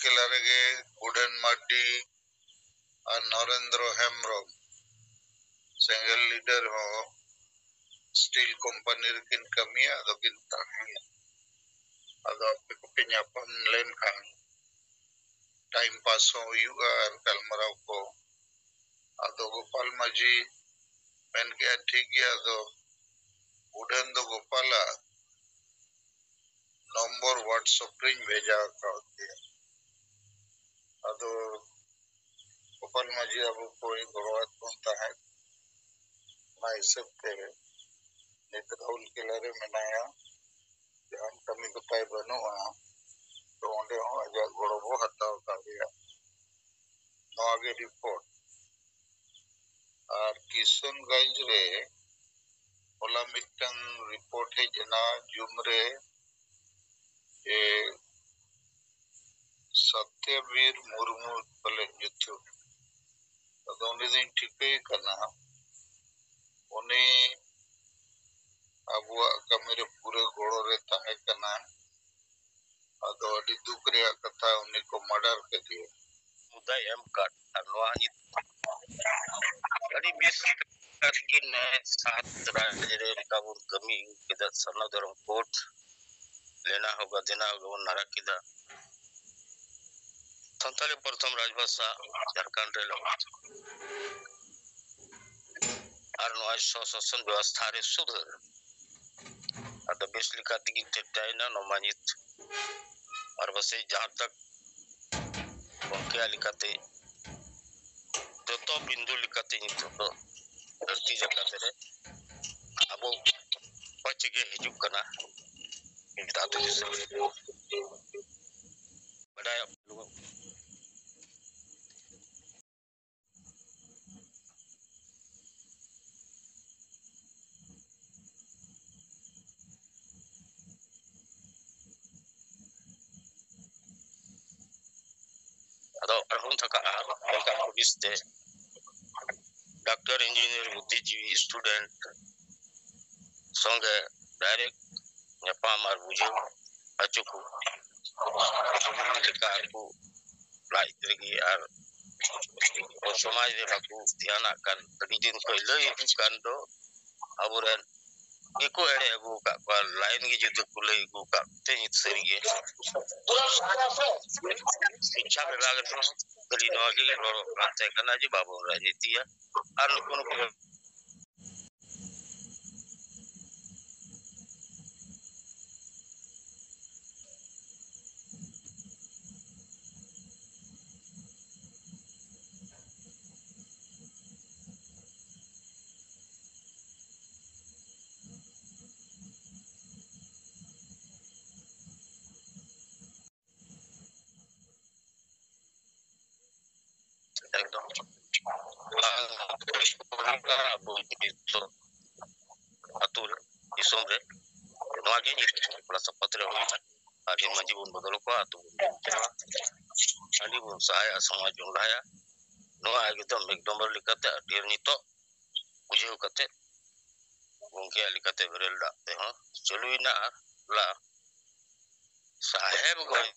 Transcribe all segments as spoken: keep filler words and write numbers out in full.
ᱠᱮᱞᱟ ᱨᱮᱜᱮ ᱜᱩᱰᱷᱟᱹᱱ ᱢᱟᱨᱰᱤ ᱟᱨ ᱱᱚᱨᱮᱱᱫᱨᱚ ᱦᱮᱢᱵᱨᱚᱢ, ᱥᱮᱸᱜᱮᱞ ᱞᱤᱰᱟᱨ ᱦᱚᱸ ᱥᱴᱤᱞ ᱠᱳᱢᱯᱟᱱᱤ ᱨᱮᱠᱤᱱ ᱠᱟᱹᱢᱤᱭᱟ, ᱟᱫᱚ ᱠᱤᱱ ᱛᱟᱦᱮᱸᱭᱟ᱾ ᱟᱫᱚ ᱟᱯᱮ ᱠᱚᱯᱮ ᱧᱟᱯᱟᱢ ᱞᱮᱱᱠᱷᱟᱱ ᱴᱟᱭᱤᱢ ᱯᱟᱥ ᱦᱚᱸ ᱦᱩᱭᱩᱜᱼᱟ ᱟᱨ ᱜᱟᱞᱢᱟᱨᱟᱣ ᱠᱚ᱾ ᱟᱫᱚ ᱜᱳᱯᱟᱞ ᱢᱟᱹᱡᱷᱤ ᱢᱮᱱ ᱠᱮᱜᱼᱟ, "ᱴᱷᱤᱠ ᱜᱮᱭᱟ, ᱟᱫᱚ ᱩᱰᱷᱟᱹᱱ ᱫᱚ ᱜᱳᱯᱟᱞᱟᱜ ᱱᱚᱢᱵᱚᱨ WhatsApp ᱨᱤᱧ ᱵᱷᱮᱡᱟ ᱟᱠᱟᱣᱟᱫ ᱯᱮᱭᱟ᱾ ᱟᱫᱚ ᱜᱳᱯᱟᱞ ᱢᱟᱹᱡᱷᱤ ᱟᱵᱚ ᱠᱚᱭ ᱜᱚᱲᱚᱣᱟᱫ ᱵᱚᱱ ᱛᱟᱦᱮᱸᱫ, ᱚᱱᱟ ᱦᱤᱥᱟᱹᱵ ᱛᱮ ᱱᱤᱛ ᱨᱟᱦᱩᱞ ᱠᱮᱞᱟ ᱨᱮ ᱢᱮᱱᱟᱭᱟ, ᱡᱟᱦᱟᱱ ᱠᱟᱹᱢᱤ ᱠᱚᱛᱟᱭ ᱵᱟᱹᱱᱩᱜᱼᱟ, ᱛᱚ ᱚᱸᱰᱮ ᱦᱚᱸ ᱟᱡᱟᱜ ᱜᱚᱲᱚ ᱵᱚ ᱦᱟᱛᱟᱣ ᱫᱟᱲᱮᱭᱟᱜᱼᱟ᱾" ᱱᱚᱣᱟ ᱜᱮ ᱨᱤᱯᱳᱨᱴ᱾ ᱟᱨ ᱠᱤᱥᱩᱱᱜᱚᱸᱡᱽ ᱨᱮ ᱦᱚᱞᱟ ᱢᱤᱫᱴᱟᱝ ᱨᱤᱯᱳᱨᱴ ᱦᱮᱡ ᱮᱱᱟ ᱡᱩᱢ ᱨᱮ, ᱡᱮ ᱥᱚᱛᱭᱚᱵᱤᱨ ᱢᱩᱨᱢᱩ ᱯᱟᱞᱮ ᱧᱩᱛᱩᱢ᱾ ᱟᱫᱚ ᱩᱱᱤ ᱫᱚᱧ ᱴᱷᱤᱠᱟᱹᱭᱮ ᱠᱟᱱᱟ, ᱩᱱᱤ ᱟᱵᱚᱣᱟᱜ ᱠᱟᱹᱢᱤ ᱨᱮ ᱯᱩᱨᱟᱹ ᱜᱚᱲᱚ ᱨᱮ ᱛᱟᱦᱮᱸ ᱠᱟᱱᱟ᱾ ᱟᱫᱚ ᱟᱹᱰᱤ ᱫᱩᱠ ᱨᱮᱭᱟᱜ ᱠᱟᱛᱷᱟ, ᱩᱱᱤ ᱠᱚ ᱢᱟᱨᱰᱟᱨ ᱠᱮᱫᱮᱭᱟ᱾ ᱢᱩᱫᱟᱭ ᱮᱢ ᱠᱟᱫ ᱟᱨ ᱱᱚᱣᱟ ᱧᱩᱛᱩᱢ ᱟᱹᱰᱤ ᱵᱮᱥ ᱠᱟᱛᱮ ᱜᱮ ᱱᱮ ᱥᱟᱛ ᱨᱟᱡᱽ ᱨᱮ ᱞᱮᱠᱟ ᱵᱚᱱ ᱠᱟᱹᱢᱤ ᱠᱮᱫᱟ᱾ ᱥᱟᱨᱱᱟ ᱫᱷᱚᱨᱚᱢ ᱠᱳᱰ ᱞᱮᱱᱟ ᱦᱳᱜᱟ ᱫᱮᱱᱟ ᱦᱳᱜᱟ ᱵᱚᱱ ᱱᱟᱨᱟ ᱠᱮᱫᱟ᱾ ᱥᱟᱱᱛᱟᱲᱤ ᱯᱨᱚᱛᱷᱚᱢ ᱨᱟᱡᱽᱵᱷᱟᱥᱟ ᱡᱷᱟᱲᱠᱷᱚᱸᱰ ᱨᱮ ᱞᱟᱜᱟᱣ ᱟᱨ ᱱᱚᱣᱟ ᱥᱚᱥᱟᱥᱚᱱ ᱵᱮᱵᱚᱥᱛᱷᱟ ᱨᱮ ᱥᱩᱫᱷᱟᱹᱨ᱾ ᱟᱫᱚ ᱵᱮᱥ ᱞᱮᱠᱟ ᱛᱮᱜᱮ ᱪᱮᱥᱴᱟᱭᱮᱱᱟ ᱱᱚᱣᱟ ᱧᱤᱛ᱾ ᱟᱨ ᱯᱟᱥᱮᱡ ᱡᱟᱦᱟᱸ ᱛᱟᱠ ᱜᱚᱢᱠᱮᱭᱟᱜ ᱞᱮᱠᱟᱛᱮ ᱡᱚᱛᱚ ᱵᱤᱱᱫᱩ ᱞᱮᱠᱟᱛᱮ ᱱᱤᱛᱚᱜ ᱫᱚ ᱫᱷᱟᱹᱨᱛᱤ ᱡᱟᱠᱟᱛ ᱨᱮ ᱟᱵᱚ ᱯᱟᱪᱮ ᱜᱮ ᱦᱤᱡᱩᱜ ᱠᱟᱱᱟ ᱱᱤᱛ ᱟᱹᱛᱩ ᱫᱤᱥᱚᱢ ᱨᱮ᱾ ᱵᱟᱰᱟᱭ ᱟᱫᱚ ᱟᱨᱦᱚᱸ ᱛᱷᱟᱠᱟᱜᱼᱟ ᱚᱱᱠᱟ ᱦᱩᱫᱤᱥ ᱛᱮ ᱰᱟᱠᱛᱟᱨ, ᱤᱧᱡᱤᱱᱤᱭᱟᱨ, ᱵᱩᱫᱽᱫᱷᱤᱡᱤᱵᱤ, ᱥᱴᱩᱰᱮᱱᱴ ᱥᱚᱸᱜᱮ ᱰᱟᱭᱨᱮᱠᱴ ᱧᱟᱯᱟᱢ ᱟᱨ ᱵᱩᱡᱷᱟᱹᱣ ᱦᱚᱪᱚ ᱠᱚ᱾ ᱞᱮᱠᱟ ᱟᱨ ᱠᱚ ᱞᱟᱡ ᱨᱮᱜᱮ ᱟᱨ ᱥᱚᱢᱟᱡᱽ ᱨᱮ ᱵᱟᱠᱚ ᱫᱷᱮᱭᱟᱱᱟᱜ ᱠᱟᱱ, ᱟᱹᱰᱤ ᱫᱤᱱ ᱠᱷᱚᱱ ᱞᱟᱹᱭ ᱦᱤᱡᱩᱜ ᱠᱟᱱ ᱫᱚ ᱟᱵᱚᱨᱮᱱ ᱜᱮᱠᱚ ᱮᱲᱮ ᱟᱹᱜᱩ ᱟᱠᱟᱫ ᱠᱚᱣᱟ, ᱞᱟᱭᱤᱱ ᱜᱮ ᱡᱩᱫᱟᱹ ᱠᱚ ᱞᱟᱹᱭ ᱟᱹᱜᱩ ᱟᱠᱟᱫ ᱛᱮ ᱱᱤᱛ ᱥᱟᱹᱨᱤᱜᱮ ᱥᱤᱠᱪᱷᱟ ᱵᱤᱵᱷᱟᱜᱽ ᱨᱮᱦᱚᱸ ᱠᱷᱟᱹᱞᱤ ᱱᱚᱣᱟ ᱜᱮ ᱨᱚᱲᱚᱜ ᱠᱟᱱ ᱛᱟᱦᱮᱸ ᱠᱟᱱᱟ ᱡᱮ ᱵᱟᱵᱚᱱ ᱨᱟᱡᱽᱱᱤᱛᱤᱭᱟ᱾ ᱟᱨ ᱱᱩᱠᱩ ᱱᱩᱠᱩ ᱮᱠᱫᱚᱢ᱾ ᱵᱟᱝ, ᱟᱵᱚ ᱱᱤᱛᱚᱜ ᱟᱹᱛᱩ ᱨᱮ, ᱫᱤᱥᱚᱢ ᱨᱮ ᱱᱚᱣᱟ ᱜᱮ ᱱᱤᱛ ᱜᱚᱲᱚ ᱥᱚᱯᱚᱦᱚᱫ ᱨᱮ ᱦᱩᱭᱩᱜᱼᱟ᱾ ᱟᱹᱰᱤ ᱢᱟᱹᱡᱷᱤ ᱵᱚᱱ ᱵᱚᱫᱚᱞ ᱠᱚᱣᱟ, ᱟᱹᱛᱩ ᱵᱚᱱ ᱵᱚᱫᱚᱞ ᱠᱚᱣᱟ, ᱦᱟᱺᱰᱤ ᱵᱚᱱ ᱥᱟᱦᱟᱭᱟ, ᱥᱚᱢᱟᱡᱽ ᱵᱚᱱ ᱞᱟᱦᱟᱭᱟ᱾ ᱱᱚᱣᱟ ᱮᱠᱫᱚᱢ ᱮᱠ ᱱᱚᱢᱵᱚᱨ ᱞᱮᱠᱟᱛᱮ ᱟᱹᱰᱤ ᱱᱤᱛᱚᱜ ᱵᱩᱡᱷᱟᱹᱣ ᱠᱟᱛᱮ ᱜᱚᱢᱠᱮᱭᱟᱜ ᱞᱮᱠᱟᱛᱮ ᱵᱮᱨᱮᱞ ᱫᱟᱜ ᱛᱮᱦᱚᱸ ᱪᱟᱹᱞᱩᱭᱮᱱᱟ᱾ ᱟᱨ ᱦᱚᱞᱟ ᱥᱟᱦᱮᱵᱽᱜᱚᱸᱡᱽ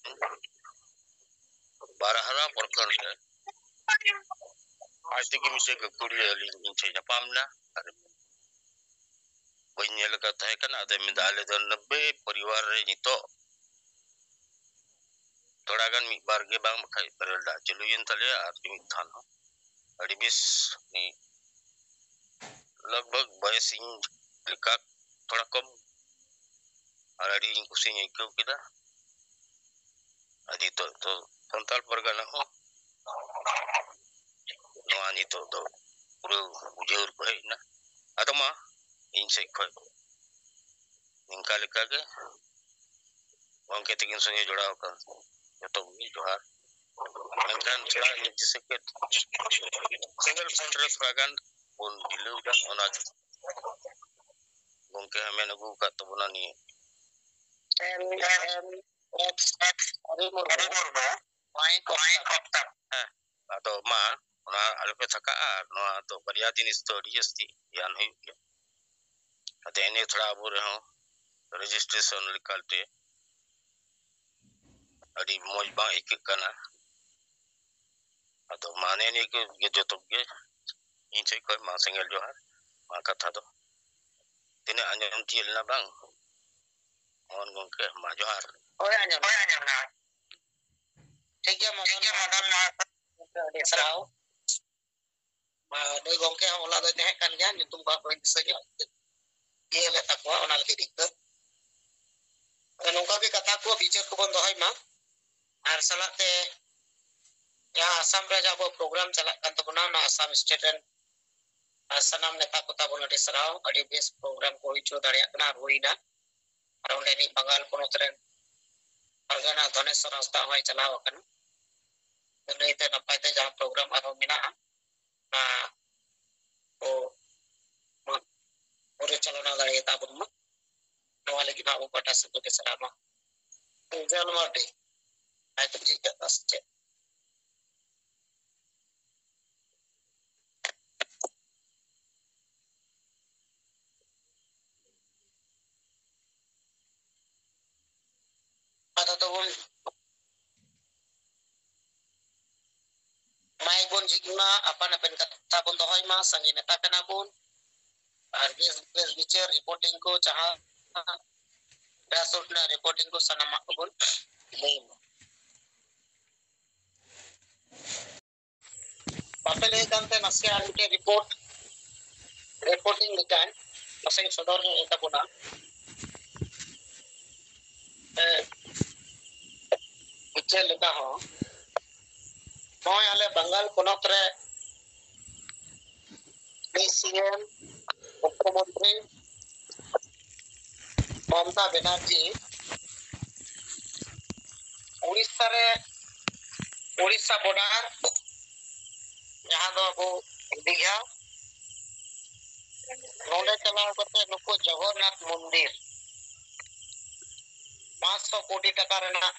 ᱵᱟᱨᱦᱟᱨᱟ ᱯᱨᱚᱠᱷᱚᱸᱰ ᱨᱮ ᱟᱡ ᱛᱮᱜᱮ ᱢᱤᱫᱴᱮᱡ ᱜᱟᱹᱠᱷᱩᱲᱤᱭᱟᱹ ᱟᱹᱞᱤᱧ ᱤᱧ ᱴᱷᱮᱱ ᱧᱟᱯᱟᱢ ᱮᱱᱟ᱾ ᱟᱨ ᱵᱟᱹᱧ ᱧᱮᱞ ᱟᱠᱟᱫ ᱛᱟᱦᱮᱸ ᱠᱟᱱᱟ᱾ ᱟᱫᱚ ᱢᱮᱱᱫᱟ, "ᱟᱞᱮ ᱫᱚ ᱱᱚᱵᱵᱳᱭ ᱯᱚᱨᱤᱵᱟᱨ ᱨᱮ ᱱᱤᱛᱚᱜ ᱛᱷᱚᱲᱟ ᱜᱟᱱ ᱢᱤᱫ ᱵᱟᱨ ᱜᱮ ᱵᱟᱝ, ᱵᱟᱠᱷᱟᱡ ᱵᱮᱨᱮᱞ ᱫᱟᱜ ᱪᱟᱹᱞᱩᱭᱮᱱ ᱛᱟᱞᱮᱭᱟ ᱟᱨ ᱢᱤᱫ ᱛᱷᱟᱱ ᱦᱚᱸ ᱟᱹᱰᱤ ᱵᱮᱥ ᱩᱱᱤ ᱞᱟᱜᱽ ᱵᱷᱟᱜᱽ ᱵᱟᱭᱤᱥ ᱤᱧ ᱞᱮᱠᱟ, ᱛᱷᱚᱲᱟ ᱠᱚᱢ, ᱟᱨ ᱟᱹᱰᱤ ᱤᱧ ᱠᱩᱥᱤᱧ ᱟᱹᱭᱠᱟᱹᱣ ᱠᱮᱫᱟ᱾ ᱟᱨ ᱱᱤᱛᱚᱜ ᱫᱚ ᱥᱟᱱᱛᱟᱲ ᱯᱟᱨᱜᱟᱱᱟ ᱦᱚᱸ ᱱᱚᱣᱟ ᱱᱤᱛᱚᱜ ᱫᱚ ᱯᱩᱨᱟᱹ ᱵᱩᱡᱷᱟᱹᱣ ᱨᱮᱠᱚ ᱦᱮᱡ ᱮᱱᱟ᱾ ᱟᱫᱚ ᱢᱟ ᱤᱧ ᱥᱮᱫ ᱠᱷᱚᱱ ᱱᱤᱝᱠᱟ ᱞᱮᱠᱟᱜᱮ ᱜᱚᱢᱠᱮ ᱛᱟᱹᱠᱤᱱ ᱥᱚᱸᱜᱮ ᱡᱚᱲᱟᱣ ᱟᱠᱟᱱ ᱡᱚᱛᱚ ᱠᱚᱜᱮ ᱡᱚᱦᱟᱨ᱾ ᱢᱮᱱᱠᱷᱟᱱ ᱛᱷᱚᱲᱟ ᱱᱤᱡᱮ ᱥᱮᱫ ᱠᱷᱚᱱ ᱥᱤᱝᱜᱮᱞ ᱯᱷᱳᱱ ᱨᱮ ᱛᱷᱚᱲᱟ ᱜᱟᱱ ᱵᱚᱱ ᱰᱷᱤᱞᱟᱹᱣ ᱮᱫᱟ, ᱚᱱᱟ ᱜᱚᱢᱠᱮ ᱦᱚᱸ ᱢᱮᱱ ᱟᱹᱜᱩ ᱟᱠᱟᱫ ᱛᱟᱵᱚᱱᱟ ᱱᱤᱭᱟᱹ᱾ ᱦᱮᱸ, ᱟᱫᱚ ᱢᱟ ᱚᱱᱟ ᱟᱞᱚᱯᱮ ᱛᱷᱟᱠᱟᱜᱼᱟ, ᱱᱚᱣᱟ ᱫᱚ ᱵᱟᱨᱭᱟ ᱡᱤᱱᱤᱥ ᱫᱚ ᱟᱹᱰᱤ ᱡᱟᱹᱥᱛᱤ ᱜᱮᱭᱟᱱ ᱦᱩᱭᱩᱜ ᱜᱮᱭᱟ᱾ ᱟᱫᱚ ᱮᱱᱮ ᱛᱷᱚᱲᱟ ᱟᱵᱚ ᱨᱮᱦᱚᱸ ᱨᱮᱡᱤᱥᱴᱨᱮᱥᱚᱱ ᱞᱮᱠᱟᱛᱮ ᱟᱹᱰᱤ ᱢᱚᱡᱽ ᱵᱟᱝ ᱟᱹᱭᱠᱟᱹᱜ ᱠᱟᱱᱟ᱾ ᱟᱫᱚ ᱢᱟ ᱱᱮ ᱱᱤᱭᱟᱹ ᱠᱚ ᱜᱮ ᱡᱚᱛᱚ ᱜᱮ ᱤᱧ ᱥᱮᱫ ᱠᱷᱚᱱ ᱢᱟ ᱥᱮᱸᱜᱮᱞ ᱡᱚᱦᱟᱨ, ᱢᱟ ᱠᱟᱛᱷᱟ ᱫᱚ ᱛᱤᱱᱟᱹᱜ ᱟᱸᱡᱚᱢ ᱛᱤᱭᱳᱜ ᱞᱮᱱᱟ ᱵᱟᱝ? ᱢᱳᱦᱚᱱ ᱜᱚᱢᱠᱮ, ᱢᱟ ᱡᱚᱦᱟᱨ᱾ ᱦᱳᱭ, ᱟᱸᱡᱚᱢ ᱮᱱᱟ᱾ ᱴᱷᱤᱠ ᱜᱮᱭᱟ, ᱢᱳᱦᱚᱱ ᱜᱚᱢᱠᱮ, ᱟᱹᱰᱤ ᱥᱟᱨᱦᱟᱣ᱾ ᱟᱨ ᱱᱩᱭ ᱜᱚᱢᱠᱮ ᱦᱚᱸ ᱦᱚᱞᱟ ᱫᱚᱭ ᱛᱟᱦᱮᱸ ᱠᱟᱱ ᱜᱮᱭᱟ, ᱧᱩᱛᱩᱢ ᱠᱚ ᱦᱟᱸᱜ ᱵᱟᱹᱧ ᱫᱤᱥᱟᱹ ᱧᱚᱜ ᱤᱭᱟᱹ ᱞᱮᱫ ᱛᱟᱠᱚᱣᱟ, ᱚᱱᱟ ᱞᱟᱹᱜᱤᱫ ᱤᱧ ᱫᱚ᱾ ᱟᱫᱚ ᱱᱚᱝᱠᱟ ᱜᱮ ᱠᱟᱛᱷᱟ ᱠᱚ ᱵᱤᱪᱟᱹᱨ ᱠᱚᱵᱚᱱ ᱫᱚᱦᱚᱭ ᱢᱟ᱾ ᱟᱨ ᱥᱟᱞᱟᱜ ᱛᱮ ᱡᱟᱦᱟᱸ ᱟᱥᱟᱢ ᱨᱮ ᱟᱵᱚ ᱯᱨᱳᱜᱨᱟᱢ ᱪᱟᱞᱟᱜ ᱠᱟᱱ ᱛᱟᱵᱚᱱᱟ, ᱚᱱᱟ ᱟᱥᱟᱢ ᱥᱴᱮᱴ ᱨᱮᱱ ᱟᱨ ᱥᱟᱱᱟᱢ ᱱᱮᱛᱟ ᱠᱚ ᱛᱟᱵᱚᱱ ᱟᱹᱰᱤ ᱥᱟᱨᱦᱟᱣ, ᱟᱹᱰᱤ ᱵᱮᱥ ᱯᱨᱳᱜᱨᱟᱢ ᱠᱚ ᱦᱩᱭ ᱦᱚᱪᱚ ᱫᱟᱲᱮᱭᱟᱜ ᱠᱟᱱᱟ ᱟᱨ ᱦᱩᱭᱱᱟ᱾ ᱟᱨ ᱚᱸᱰᱮᱱᱤᱡ ᱵᱟᱝᱜᱟᱞ ᱯᱚᱱᱚᱛ ᱨᱮᱱ ᱯᱟᱨᱜᱟᱱᱟ ᱫᱷᱚᱱᱮᱥᱣᱚᱨ ᱦᱟᱸᱥᱫᱟ ᱦᱚᱸᱭ ᱪᱟᱞᱟᱣ ᱟᱠᱟᱱᱟ᱾ ᱱᱟᱹᱭᱛᱮ ᱱᱟᱯᱟᱭ ᱛᱮ ᱡᱟᱦᱟᱸ ᱯᱨᱳᱜᱨᱟᱢ ᱟᱨᱦᱚᱸ ᱢᱮᱱᱟᱜᱼᱟ, ᱚᱱᱟ ᱠᱚ ᱢᱟ ᱯᱚᱨᱤᱪᱟᱞᱚᱱᱟ ᱫᱟᱲᱮᱭᱟᱛᱟ ᱵᱚᱱ ᱢᱟ᱾ ᱱᱚᱣᱟ ᱞᱟᱹᱜᱤᱫ ᱦᱚᱸ ᱟᱵᱚ ᱯᱟᱦᱴᱟ ᱥᱮᱫ ᱠᱷᱚᱱ ᱟᱹᱰᱤ ᱥᱟᱨᱦᱟᱣ ᱢᱟ᱾ ᱩᱡᱡᱚᱞ ᱢᱟᱨᱰᱤ, ᱟᱡ ᱛᱮᱢ ᱡᱷᱤᱡ ᱠᱟᱜ ᱠᱚᱣᱟ ᱥᱮ ᱪᱮᱫ? ᱟᱫᱚ ᱛᱚᱵᱚᱱ ᱢᱟᱭᱤᱠ ᱵᱚᱱ ᱡᱷᱤᱡ ᱢᱟ, ᱟᱯᱟᱱ ᱟᱹᱯᱤᱱ ᱠᱟᱛᱷᱟ ᱵᱚᱱ ᱫᱚᱦᱚᱭ ᱢᱟ, ᱥᱟᱸᱜᱮ ᱱᱮᱛᱟ ᱠᱟᱱᱟ ᱵᱚᱱ᱾ ᱟᱨ ᱵᱮᱥ ᱵᱮᱥ ᱵᱤᱪᱟᱹᱨ, ᱨᱤᱯᱳᱨᱴᱤᱝ ᱠᱚ, ᱡᱟᱦᱟᱸ ᱜᱨᱟᱥᱨᱩᱴ ᱨᱮᱱᱟᱜ ᱨᱤᱯᱳᱨᱴᱤᱝ ᱠᱚ, ᱥᱟᱱᱟᱢᱟᱜ ᱠᱚᱵᱚᱱ ᱞᱟᱹᱭ ᱢᱟ᱾ ᱵᱟᱯᱮ ᱞᱟᱹᱭ ᱠᱟᱱᱛᱮ ᱱᱟᱥᱮᱭᱟᱜ ᱢᱤᱫᱴᱮᱱ ᱨᱤᱯᱳᱨᱴ, ᱨᱤᱯᱳᱨᱴᱤᱝ ᱞᱮᱠᱟᱧ ᱱᱟᱥᱮᱧ ᱥᱚᱫᱚᱨ ᱧᱚᱜ ᱛᱟᱵᱚᱱᱟ᱾ ᱮ, ᱵᱤᱪᱟᱹᱨ ᱞᱮᱠᱟ ᱦᱚᱸ ᱱᱚᱜᱼᱚᱭ ᱟᱞᱮ ᱵᱟᱝᱜᱟᱞ ᱯᱚᱱᱚᱛ ᱨᱮ ᱱᱩᱭ ᱥᱤ ᱮᱢ, ᱢᱩᱠᱷᱭᱚᱢᱚᱱᱛᱨᱤ ᱢᱚᱢᱚᱛᱟ ᱵᱮᱱᱟᱨᱡᱤ ᱩᱲᱤᱥᱥᱟ ᱨᱮ, ᱩᱲᱤᱥᱥᱟ ᱵᱚᱰᱟᱨ, ᱡᱟᱦᱟᱸ ᱫᱚ ᱟᱵᱚ ᱫᱤᱜᱷᱟ, ᱱᱚᱰᱮ ᱪᱟᱞᱟᱣ ᱠᱟᱛᱮ ᱱᱩᱠᱩ ᱡᱚᱜᱚᱱᱱᱟᱛᱷ ᱢᱚᱱᱫᱤᱨ ᱯᱟᱸᱪᱥᱚ ᱠᱳᱴᱤ ᱴᱟᱠᱟ ᱨᱮᱱᱟᱜ